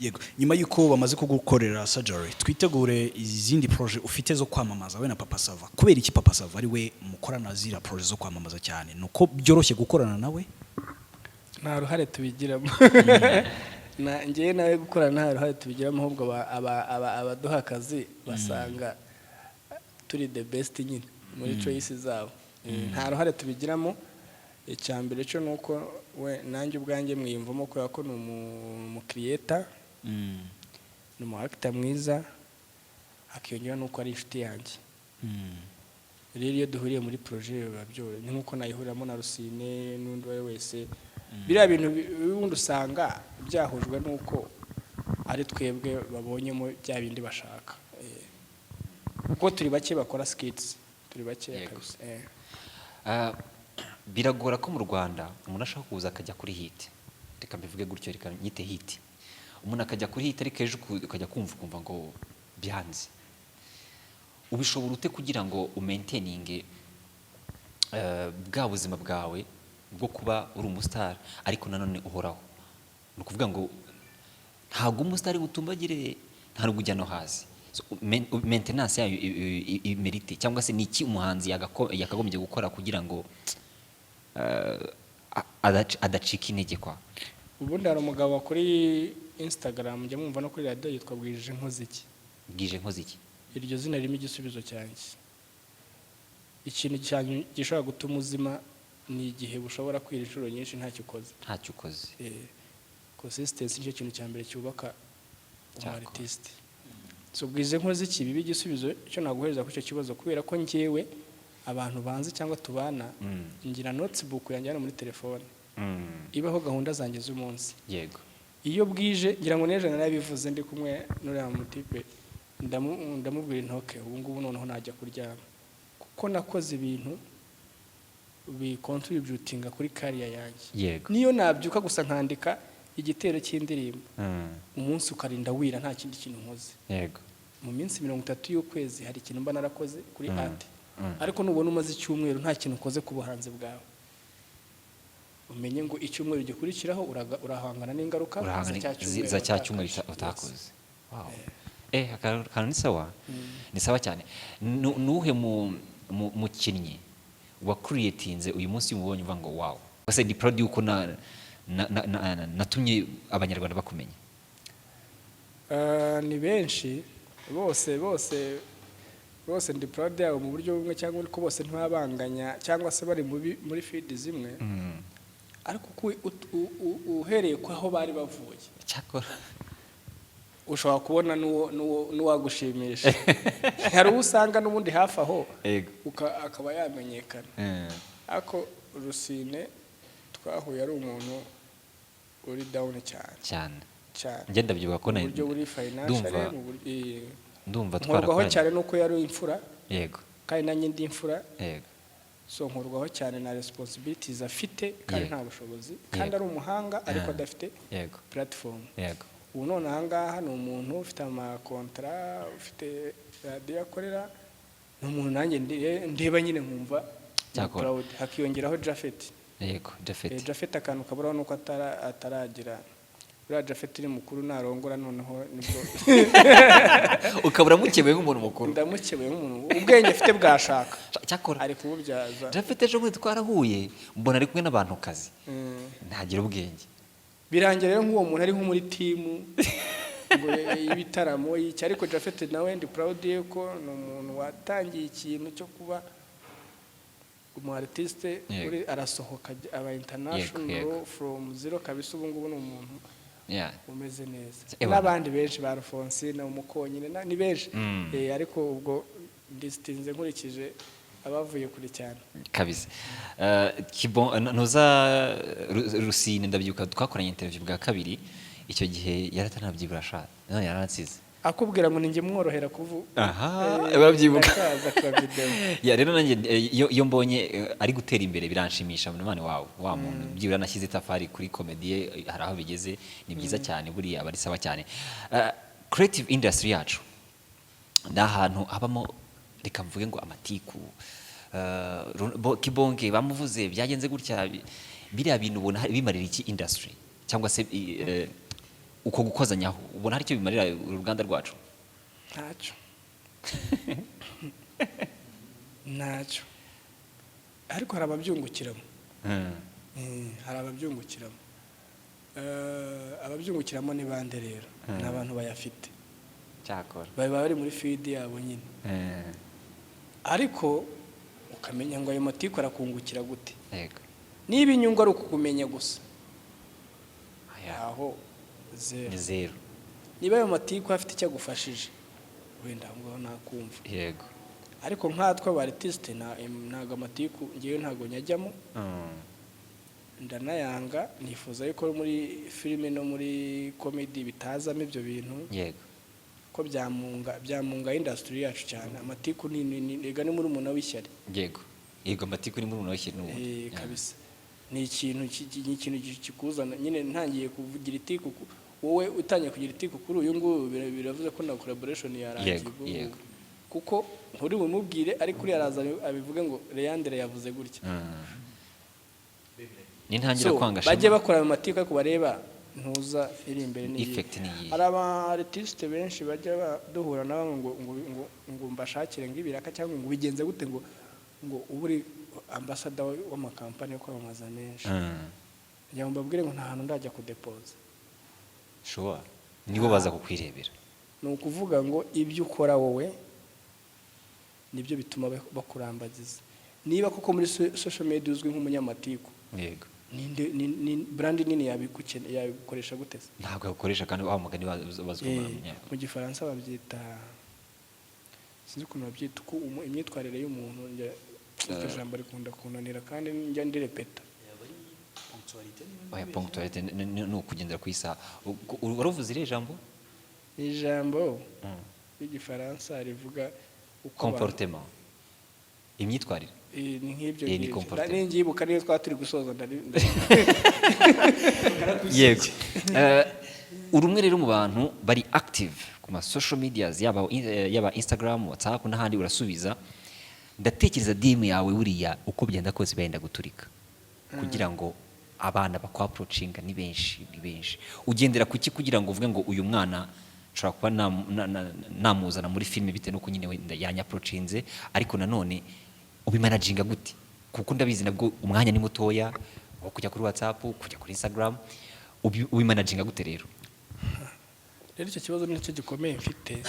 Yego, nyuma y'uko bamaze kugukorera surgery, twitegure izindi projet ufite zo kwamamaza we na Papa Sava. Kubera iki Papa Sava ari we mukorana ziriya projet zo kwamamaza cyane? Ni uko byoroshye gukorana nawe? Nta ruhare tubigiramo. Na njyewe nawe gukorana nta ruhare tubigiramo, ahubwo abaduha akazi basanga turi the best nyine muri choice zabo. Nta ruhare tubigiramo. Icya mbere cyo ni uko we nanjye ubwanjye mwiyumvamo, kubera ko ni umukiriyeta, ni umu actor mwiza, hakiyongeraho n'uko ari inshuti yanjye. Rero iyo duhuriye muri projet biba byoroshye, ni nk'uko nayihuriramo na Rusine n'undi uwo ari we wese. Biriya bintu ubundi usanga byahujwe n'uko ari twebwe babonyemo bya bindi bashaka. Kuko turi bake bakora skits, turi bake kabisa. Biragora ko mu Rwanda umuntu ashobora kuza akajya kuri hit, reka mbivuge gutyo, reka nyite hit, umuntu akajya kuri hit, ariko ejo ukajya kumva ukumva ngo byanze. Ubishobora ute kugira ngo umaintaininge bwa buzima bwawe bwo kuba uri umusitari, ariko nanone uhoraho? Ni ukuvuga ngo ntabwo umusitari utumbagire, nta nubwo ujya no hasi. So, maintenance yayo imerite, cyangwa se ni iki umuhanzi yakagombye gukora kugira ngo adacika intege kwa? Ubundi hari umugabo kuri Instagram njya mwumva no kuri radiyo, yitwa Bwije Nkoziki. Bwije Nkoze iki? Iryo zina ririmo igisubizo cyanjye. Ikintu cyanyu gishobora gutuma uzima ni igihe bushobora kwira inshuro nyinshi ntacyo ukoze. Ntacyo ukoze. Consistency nicyo kintu cya mbere cyubaka Cyakora. umu artiste. So Bwize Nkoze iki biba igisubizo cyo naguhereza kuri icyo kibazo, kubera ko njyewe abantu banzi cyangwa tubana, ngira notebook yanjye hano muri telefone ibaho gahunda zanjye z'umunsi. Iyo bwije, ngira ngo n'ejo narabivuze ndi kumwe n'uriya mutipe, ndamubwira intoke ubu ngubu noneho najya kuryama kuko nakoze ibintu bicontributinga kuri career yanjye. Niyo nabyuka gusa nkandika igitero cy'indirimbo, umunsi ukarinda wira nta kindi kintu nkoze, mu minsi 30 y'ukwezi hari ikintu mba narakoze kuri art. Ariko nubona umaze icyumweru nta kintu ukoze ku buhanzi bwawe, umenye ngo icyumweru gikurikiraho urahangana n'ingaruka Urahangana za cya cyumweru za cya cyumweru watakaje. utakoze. Wow. Akantu ni sawa, ni sawa cyane. Nuhe mukinnyi wa creatinze uyu munsi umubonye uvuga ngo "Wow, ese ndi proud yuko natumye Abanyarwanda bakumenya"? Ni benshi, bose bose bose ndi proud yabo mu buryo bumwe cyangwa ubundi, ko bose ntibabanganya cyangwa se bari muri field zimwe, ariko uko uhereye ku aho bari bavuye, Cyakora ushobora kubona n'uwagushimisha. Hari uwo usanga n'ubundi hafi aho akaba yamenyekana. Ariko Rusine twahuye ari umuntu uri down cyane. Cyane. Cyane. Njye ndabyibuka ko Mu buryo buri financial, ndumva mu buryo ndumva nkorwaho twarakoranye. cyane nuko yari imfura, kandi nanjye ndi imfura. So nkorwaho cyane na responsibilities afite, kandi nta bushobozi, kandi ari umuhanga ariko adafite platform. Ubu none aha ngaha ni umuntu ufite amakontara, ufite radiyo akorera, ni umuntu nanjye ndeba nyine nkumva ni Cyakora. proud. Hakiyongeraho Japhet. Japhet. Japhet akantu kaburaho nuko ataragira. Buriya Japhet ni mukuru, narongora noneho nibwo. Ukaba uramukebeye nk'umuntu mukuru. Ndamukebeye nk'umuntu ubwenge afite bwashaka Cyakora ari kububyaza. Japhet ejo bundi twarahuye, mbona ari kumwe n'abantu kazi, ntagira ubwenge. Birangira rero nk'uwo muntu ari nko muri team ngo y'ibitaramo y'iki. Ariko Japhet nawe ndi proud ye ko ni umuntu watangiye ikintu cyo kuba umu artiste uri arasohoka aba international from zero kabisa. Ubu ngubu ni umuntu umeze neza. Ebana. N'abandi benshi ba Alphonsine Umukonyine ni benshi. Ariko ubwo ndisitinze nkurikije abavuye kure cyane. Kabisa. Ntuza Rusine, ndabyibuka twakoranye interview bwa kabiri, icyo gihe yaratanabyibura sha, none yaransize. Akubwira ngo ninjye mworohera kuvu. Aha, urabyibuka. Ndakaza ka video. Ya, rero nanjye iyo mbonye ari gutera imbere biranshimisha. Mwana wawe wa muntu byibura nashyize itafari kuri comedy ye, hari aho bigeze, ni byiza cyane, buriya aba ari sawa cyane. Creative industry yacu ni ahantu habamo, reka mvuge ngo amatiku. Kibonke bamuvuze byagenze gutya, biriya bintu ubona bimarira iki industry, cyangwa se uko gukozanyaho ubona hari icyo bimarira uruganda rwacu? Ntacyo, ntacyo, ariko hari ababyungukiramo. Hari ababyungukiramo. Ababyungukiramo ni bande rero? Ni abantu bayafite. Cyakora baba bari muri field yabo nyine. Ariko ukamenya ngo ayo matiku arakungukira gute? Niba inyungu ari ukukumenya gusa, Aya, aho zero. Ni zero. Niba ayo matiku afite icyo agufashije, wenda aho ngaho nakumva. Ariko nkatwe aba artiste ntabwo amatiku, ngewe ntabwo nyajyamo. Ndanayanga. Nifuza yuko muri filime no muri comedy bitazamo ibyo bintu, ko byamunga industry yacu cyane. Amatiku ni rega ni muri umuntu w'ishyari. Yego, amatiku ni muri umuntu w'ishyari n'ubundi. Kabisa ni ikintu kikuzana nyine. Ntangiye kuvugira itiku wowe utangiye kugira itiku kuri uyu nguyu, biravuze ko na collaboration yarangiye. Ubwo ngubwo. Kuko nturi bumubwire, ariko uriya araza abivuge ngo Leandre yavuze gutya. Nintangira So, kwanga bajye Shema. bakora ayo matiku, ariko bareba ntuza iri imbere n'iyi. Effect ni iyihe? Hari aba artiste benshi bajya duhura nabo ngo mbashakire ngo ibiraka cyangwa ngo bigenze gute, ngo uba uri ambassador w'amakampani yo kwamamaza menshi. Kugira ngo mbabwire ngo nta hantu ndajya kudepoza. Sure, nibo baza kukwirebera. Ni ukuvuga ngo ibyo ukora wowe nibyo bituma bakurambagiza. Niba koko muri social media uzwi nk'umunyamatiku, ninde ni brand nini yabigukoresha gute se? Ntabwo yagukoresha, kandi wa mugani bazi ko Mu Gifaransa babyita, sinzi ukuntu babyita, uko imyitwarire y'umuntu. Iryo jambo rikunda kunanira kandi njya ndirepeta. Oya, punctualité ni ukugendera ku isaha. Wari uvuze iriya jambo? Ni ijambo ry'Igifaransa rivuga uko Comportement, imyitwarire. Ni nk'ibyo Ni ngibyo. comportement. Ningyibuka niyo twaba turi gusoza Yego. Uri umwe rero mu bantu bari active ku ma social medias, yaba Instagram, WhatsApp n'ahandi urasubiza. Ndatekereza DM yawe buriya uko byenda kose benda guturika kugira ngo abana bakwa approachinga ni benshi, ni benshi. Ugendera kuki kugira ngo uvuge ngo uyu mwana Nshobora kuba namuzana muri filime bitewe n'uko nyine wenda yanyapproachinze. Ariko nanone ubimanaginga gute? Kuko ndabizi nabwo umwanya ni mutoya wo kujya kuri WhatsApp, kujya kuri Instagram. Ubimanaginga gute rero? Rero icyo kibazo nicyo gikomeye mfite,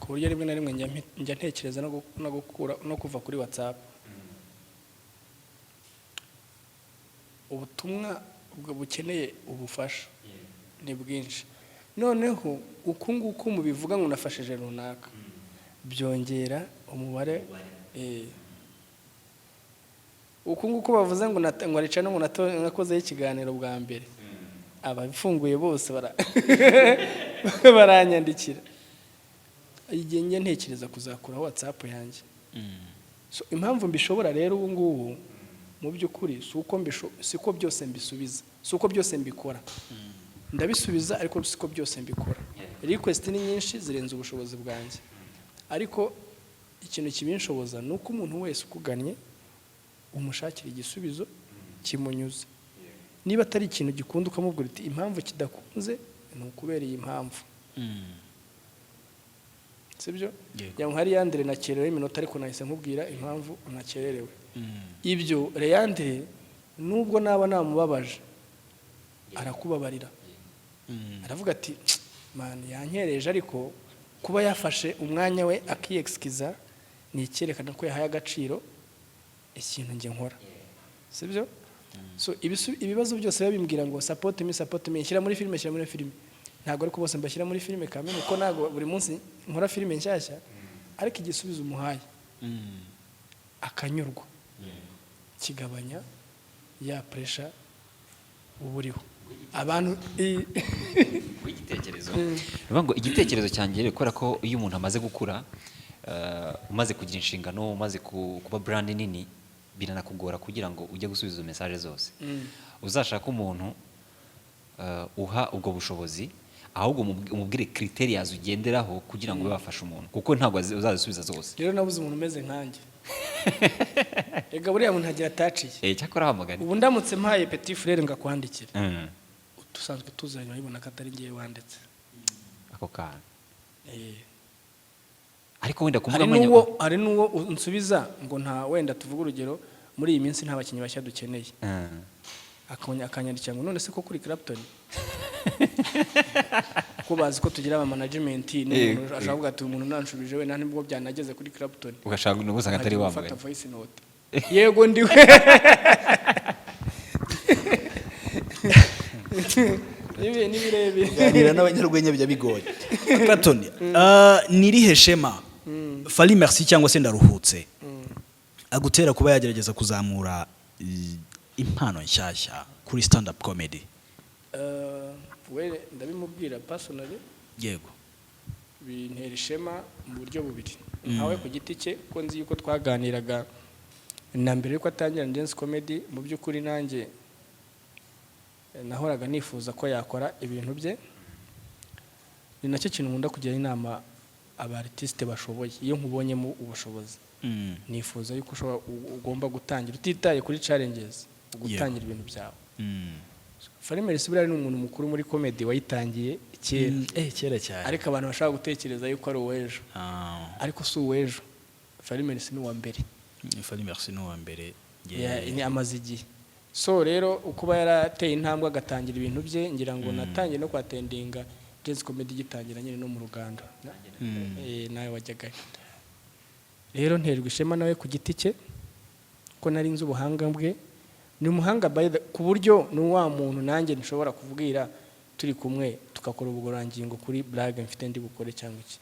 ku buryo rimwe na rimwe njya ntekereza no gukura no kuva kuri WhatsApp. Ubutumwa ubwo bukeneye ubufasha ni bwinshi. Noneho uku nguku mubivuga ngo nafashije runaka, byongera umubare. Uku nguku bavuze ngo ngo arica no ngo nakozeho ikiganiro bwa mbere, abafunguye bose baranyandikira. Igihe njya ntekereza kuzakuraho WhatsApp yanjye. So, impamvu mbishobora rero ubu ngubu, mu by'ukuri si uko siko byose mbisubiza, si uko byose mbikora. Ndabisubiza, ariko siko byose mbikora. Request ni nyinshi, zirenze ubushobozi bwanjye. Ariko ikintu kibinshoboza ni uko umuntu wese ukugannye umushakira igisubizo kimunyuze. Niba atari ikintu gikunda, ukamubwira uti: "Impamvu kidakunze ni ukubera iyi mpamvu." Sibyo? Yego. Ya hari yandere nakerewe iminota, ariko nahise nkubwira impamvu nakererewe. Ibyo Leandre, nubwo naba namubabaje, arakubabarira. Aravuga ati: "Man, yankereje." Ariko kuba yafashe umwanya we akiyexcusa ni icyerekana ko yahaye agaciro ikintu njye nkora, sibyo? So ibibazo byose biba bimbwira ngo "Support me, support me, shyira muri filime, shyira muri filime." Ntabwo ariko bose mbashyira muri filime kamwe, kuko ntabwo buri munsi nkora filime nshyashya. Ariko igisubizo umuhaye akanyurwa kigabanya ya pressure uba uriho abantu Igitekerezo, ni ukuvuga ngo igitekerezo cyanjye rero, kubera ko iyo umuntu amaze gukura, umaze kugira inshingano, umaze kuba brand nini, biranakugora kugira ngo ujye gusubiza izo message zose. Uzashaka umuntu uha ubwo bushobozi, ahubwo umubwire criterias ugenderaho kugira ngo ube wafasha umuntu, kuko ntabwo uzazisubiza zose. Rero nabuze umuntu umeze nkanjye. Rega buriya muntu agira ataciye. Cyakora hamagana. Ubu ndamutse mpaye petit frère ngakwandikira, dusanzwe tuzanye, urabibona ko atari ngewe wanditse. Ako kantu. Ariko wenda ku Hari mbuga n'uwo, hari n'uwo unsubiza ngo nta, wenda tuvuge urugero, muri iyi minsi nta bakinnyi bashya dukeneye. Akanyandikira ngo: "None se ko kuri Clapton?" Ko bazi ko tugira aba management, n'umuntu ashobora kuvuga ati: "Umuntu nanshubije we, nta nibwo byanageze kuri Clapton." Ugashaka n'ubusanga atari Nkajya wa gufata mugani. Voice note: "Yego, ndiwe." Ni birebire. Kuganira n'abanyarwenya bijya bigoye. Clapton, ni irihe shema Fally Merci cyangwa se Ndaruhutse agutera kuba yagerageza kuzamura impano nshyashya kuri stand up comedy? We ndabimubwira personally. Bintera ishema mu buryo bubiri: nkawe ku giti cye, ko nzi yuko twaganiraga na mbere yuko atangira Gen-Z Comedy. Mu by'ukuri nanjye nahoraga nifuza ko yakora ibintu bye. Ni nacyo kintu nkunda kugira inama aba artiste bashoboye: iyo nkubonyemo ubushobozi, nifuza yuko ushobora, ugomba gutangira utitaye kuri challenges, gutangira ibintu byawe. Fally Merci buriya ni umuntu mukuru muri comedy wayitangiye kera. Kera cyane. Ariko abantu bashobora gutekereza yuko ari uw'ejo, ariko si uw'ejo. Fally Merci ni uwa mbere. Fally Merci ni uwa mbere. Ni amaze igihe. So rero ukuba yarateye intambwe agatangira ibintu bye, ngira ngo natangiye no kwattendinga Gen-Z Comedy igitangira nyine no mu rugando. Nawe wajyagayo. Rero nterwa ishema nawe ku giti cye, ko nari nzi ubuhanga bwe. Ni umuhanga ku buryo ni wa muntu nanjye nshobora kubwira turi kumwe, tugakora ubugororangingo kuri blague mfite ndi bukore cyangwa iki.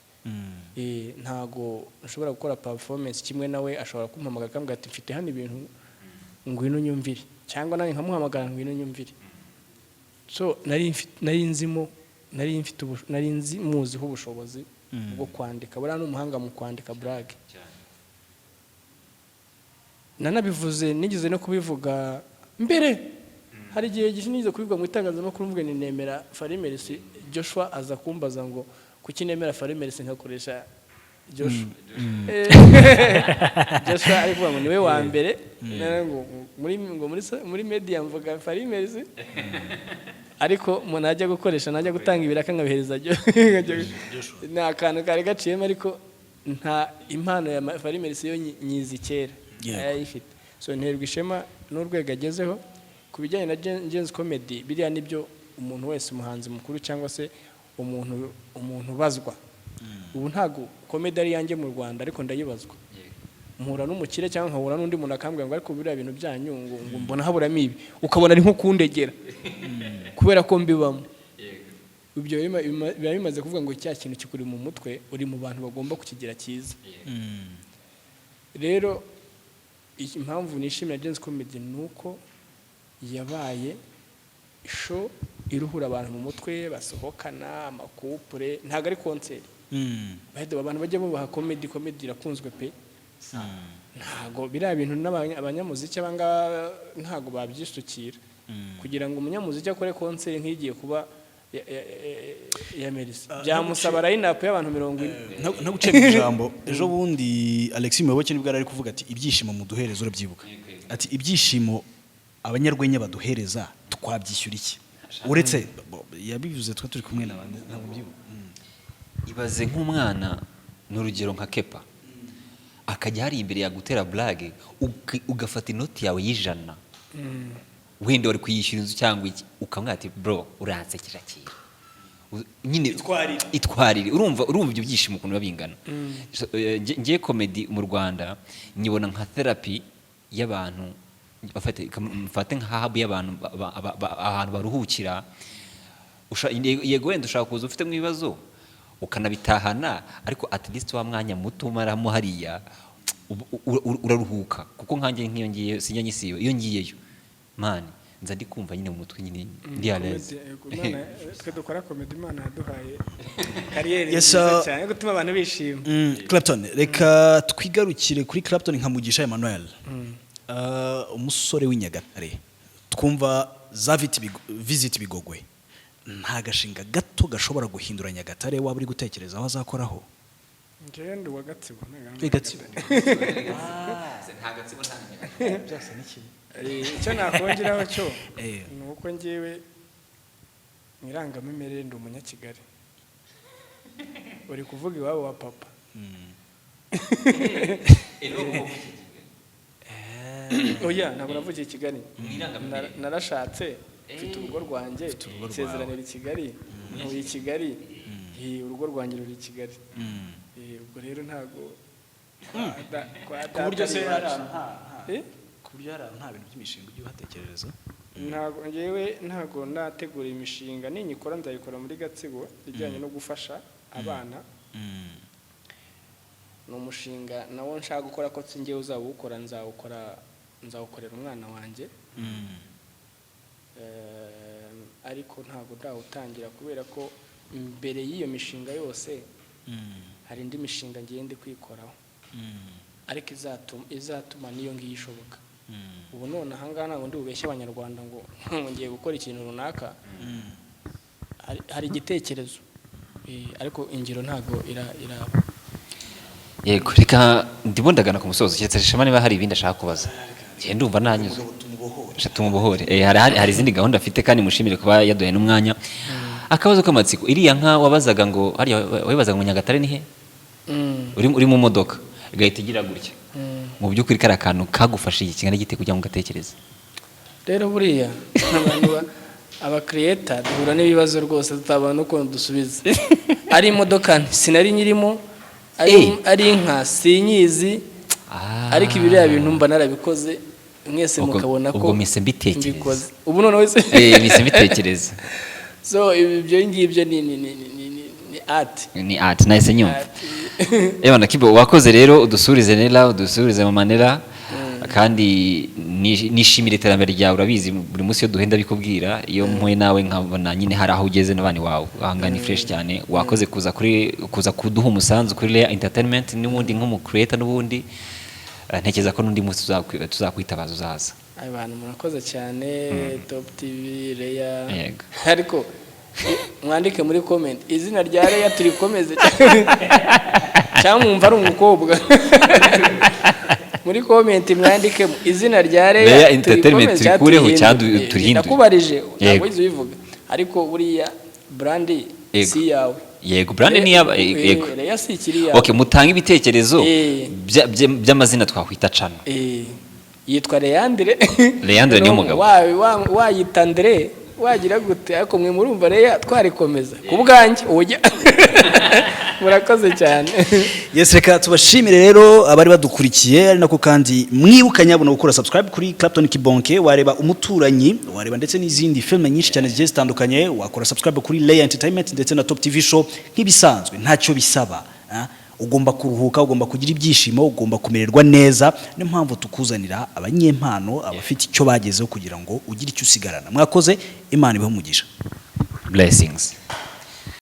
Ntago nshobora gukora performance kimwe nawe. Ashobora kumpamagara akambwira ati: "Mfite hano ibintu, ngwino unyumvire," cyangwa nanjye nkamuhamagara: "Ngwino unyumvire." So nari nzimo, nari mfite nari nzi muziho ubushobozi bwo kwandika. Buriya ni umuhanga mu kwandika blague. Nanabivuze, nigeze no kubivuga mbere, hari igihe nigeze kubivuga mu itangazamakuru, mvuga ni nemera Fally Merci. Joshua aza kumbaza ngo kuki nemera Fally Merci nkakoresha Joshua. Joshua ari kuvuga ngo niwe wa mbere, ngo muri media mvuga Fally Merci. Ariko umuntu ajya gukoresha, najya gutanga ibiraka nkabihereza ni akantu kari gaciyemo, ariko nta impano ya Fally Merci yo nyizi kera. Arayifite. So nterwa ishema n'urwego agezeho. Ku bijyanye na Gen-Z Comedy, biriya nibyo umuntu wese, umuhanzi mukuru cyangwa se umuntu ubazwa. Ubu ntabwo comedy ari iyanjye mu Rwanda, ariko ndayibazwa. Mpura n'umukire cyangwa nkahura n'undi muntu akambwira ngo: "Ariko biriya bintu byanyu," ngo "mbona haburamo ibi." Ukabona ari nko kundegera kubera ko mbibamo. Ibyo biba bimaze kuvuga ngo cya kintu kikuri mu mutwe, uri mu bantu bagomba kukigira cyiza. Rero impamvu nishimira Gen-Z Comedy ni uko yabaye show iruhura abantu mu mutwe, basohokana ama couple, ntabwo ari concert. By the way, abantu bajya bubaha comedy. Comedy irakunzwe pe. Ntabwo biriya bintu abanyamuziki abangaba ntabwo babyisukira. Kugira ngo umunyamuziki akore concert nk'igiye kuba ya Merci, byamusaba line-up y'abantu 40. Ntaguciye mu ijambo, ejo bundi Alexis Muyoboke nibwo yari ari kuvuga ati: "Ibyishimo muduhereza," urabyibuka, ati: "Ibyishimo abanyarwenya baduhereza twabyishyura iki?" Uretse yabivuze twe turi kumwe n'abandi, ntabwo mbyibuka. Ibaze nk'umwana, ni urugero nka Kepa, akajya hari imbere yagutera blague, ugafata inoti yawe y'100, wenda wari kuyishyura inzu cyangwa iki, ukamwira ati: "Bro, uransekera kira." Nyine Itwarire. Itwarire. Urumva ibyo byishimo ukuntu biba bingana. So, ngiye comedy mu Rwanda nyibona nka therapy y'abantu, mfate nka hub y'abantu ahantu baruhukira. Yego, wenda ushaka kuza ufitemo ibibazo ukanabitahana, ariko at least wa mwanya muto umaramo hariya uraruhuka, kuko nkanjye nk'iyo ngiye sinjya nyisiba. Iyo ngiyeyo, man, nza ndi kumva nyine mu mutwe nyine ndi à l'aise. Twe dukora comedy, Imana yaduhaye career Yes, nziza sir. cyane yo gutuma abantu bishima. Clapton, reka twigarukire kuri Clapton nka Mugisha Emmanuel, umusore w'Inyagatare. Twumva za Visit Bigogwe, nta gashinga gato gashobora guhindura Nyagatare waba uri gutekereza aho azakoraho? Njyewe ndi uwa Gatsibo. Gatsibo. Nta Gatsibo, nta Byose ni kimwe. Icyo nakongeraho cyo ni uko njyewe mu irangamimerere ndi Umunyakigali. Uri kuvuga iwabo wa papa. Oya, ntabwo navukiye i Kigali. Narashatse, mfite urugo rwanjye, Urugo rwawe. nsezeranira i Kigali, ntuye i Kigali. Urugo rwanjye ruri i Kigali. Ubwo rero ntabwo kwa Ku buryo data se ari hari iwacu. ahantu Eh? Ku buryo hari ahantu nta bintu by'imishinga ujya uhatekerereza? Ntabwo, njyewe ntabwo ndategura imishinga. Ninyikora nzayikora muri Gatsibo, ijyanye no gufasha abana. Ni umushinga nawo nshaka gukora, ko si njyewe uzawukora, nzawukora, nzawukorera umwana wanjye. Ariko ntabwo ndawutangira kubera ko mbere y'iyo mishinga yose hari indi mishinga ngiye ndi kwikoraho, ariko izatuma n'iyo ngiyo ishoboka. Ubu none ahangaha ntabwo ndi bubeshye Abanyarwanda ngo ngiye gukora ikintu runaka. Hari igitekerezo, ariko ingiro ntabwo iraba. Yego, reka ndimo ndagana ku musozo, keretse Shema niba hari ibindi ashaka kubaza. Njye ndumva nanyuzwe. Sha tumubohore. Hari izindi gahunda afite, kandi mushimire kuba yaduhaye n'umwanya. Akabazo k'amatsiko: iriya nka wabazaga ngo hariya, wabibazaga ngo Nyagatare ni he, uri mu modoka igahita igira gutya, mu by'ukuri kari akantu kagufashije iki kingana gite kugira ngo ugatekereze? Rero buriya abantu aba creator duhura n'ibibazo rwose tutabona ukuntu dusubiza. Ari imodoka sinari nyirimo, ari inka sinyizi, ariko ibiriya bintu mba narabikoze, mwese mukabona ko Ubwo mpise mbitekereza. mbikoze. Ubu noneho Mpise mbitekereza. So ibyo ngibyo ni art. Ni art, nahise nyumva. Art. Ewa Nakibo, wakoze rero. Udusurize Nera, udusurize Mama Nera, kandi nishimire iterambere ryawe. Urabizi, buri munsi iyo duhenda bikubwira, iyo mpuye nawe nkabona nyine hari aho ugeze n'abandi wawe ahanga ni fresh cyane. Wakoze kuza kuduha umusanzu kuri Leya Entertainment n'ubundi nk'umu creator n'ubundi. Ntekereza ko n'undi munsi tuzakwitabaza uzaza. Abantu murakoze cyane, Top TV, Leya. Yego. Ariko mwandike muri comment izina rya Leya turikomeze cyangwa mwumva ari umukobwa. Muri comment mwandike izina rya Leya Leya Entertainment turikomeze cyangwa turikureho turihindure. cyangwa turihindure. Ndakubarije, ntabwo Yego. wize ubivuga. Ariko buriya brand si iyawe. Yego, brand ni iyaba. Yego. Leya si ikiri iyawe. Okay, mutange ibitekerezo by'amazina twakwita channel. Yitwa Leandre. Leandre ni umugabo. Wayita Andre, wagira gute, ariko mwe murumva Leya twarikomeza ku bwanjye ujya. Murakoze cyane. Yes, reka tubashimire rero abari badukurikiye, ari nako kandi mwibuka nyabuna gukora subscribe kuri Clapton Kibonke. Wareba Umuturanyi, wareba ndetse n'izindi filime nyinshi cyane zigiye zitandukanye. Wakora subscribe kuri Leya Entertainment ndetse na Top TV Show nk'ibisanzwe. Ntacyo bisaba, ah. Ugomba kuruhuka, ugomba kugira ibyishimo, ugomba kumererwa neza. Niyo mpamvu tukuzanira abanyempano, abafite icyo bagezeho, kugira ngo ugire icyo usigarana. Mwakoze, Imana ibahe umugisha. Blessings.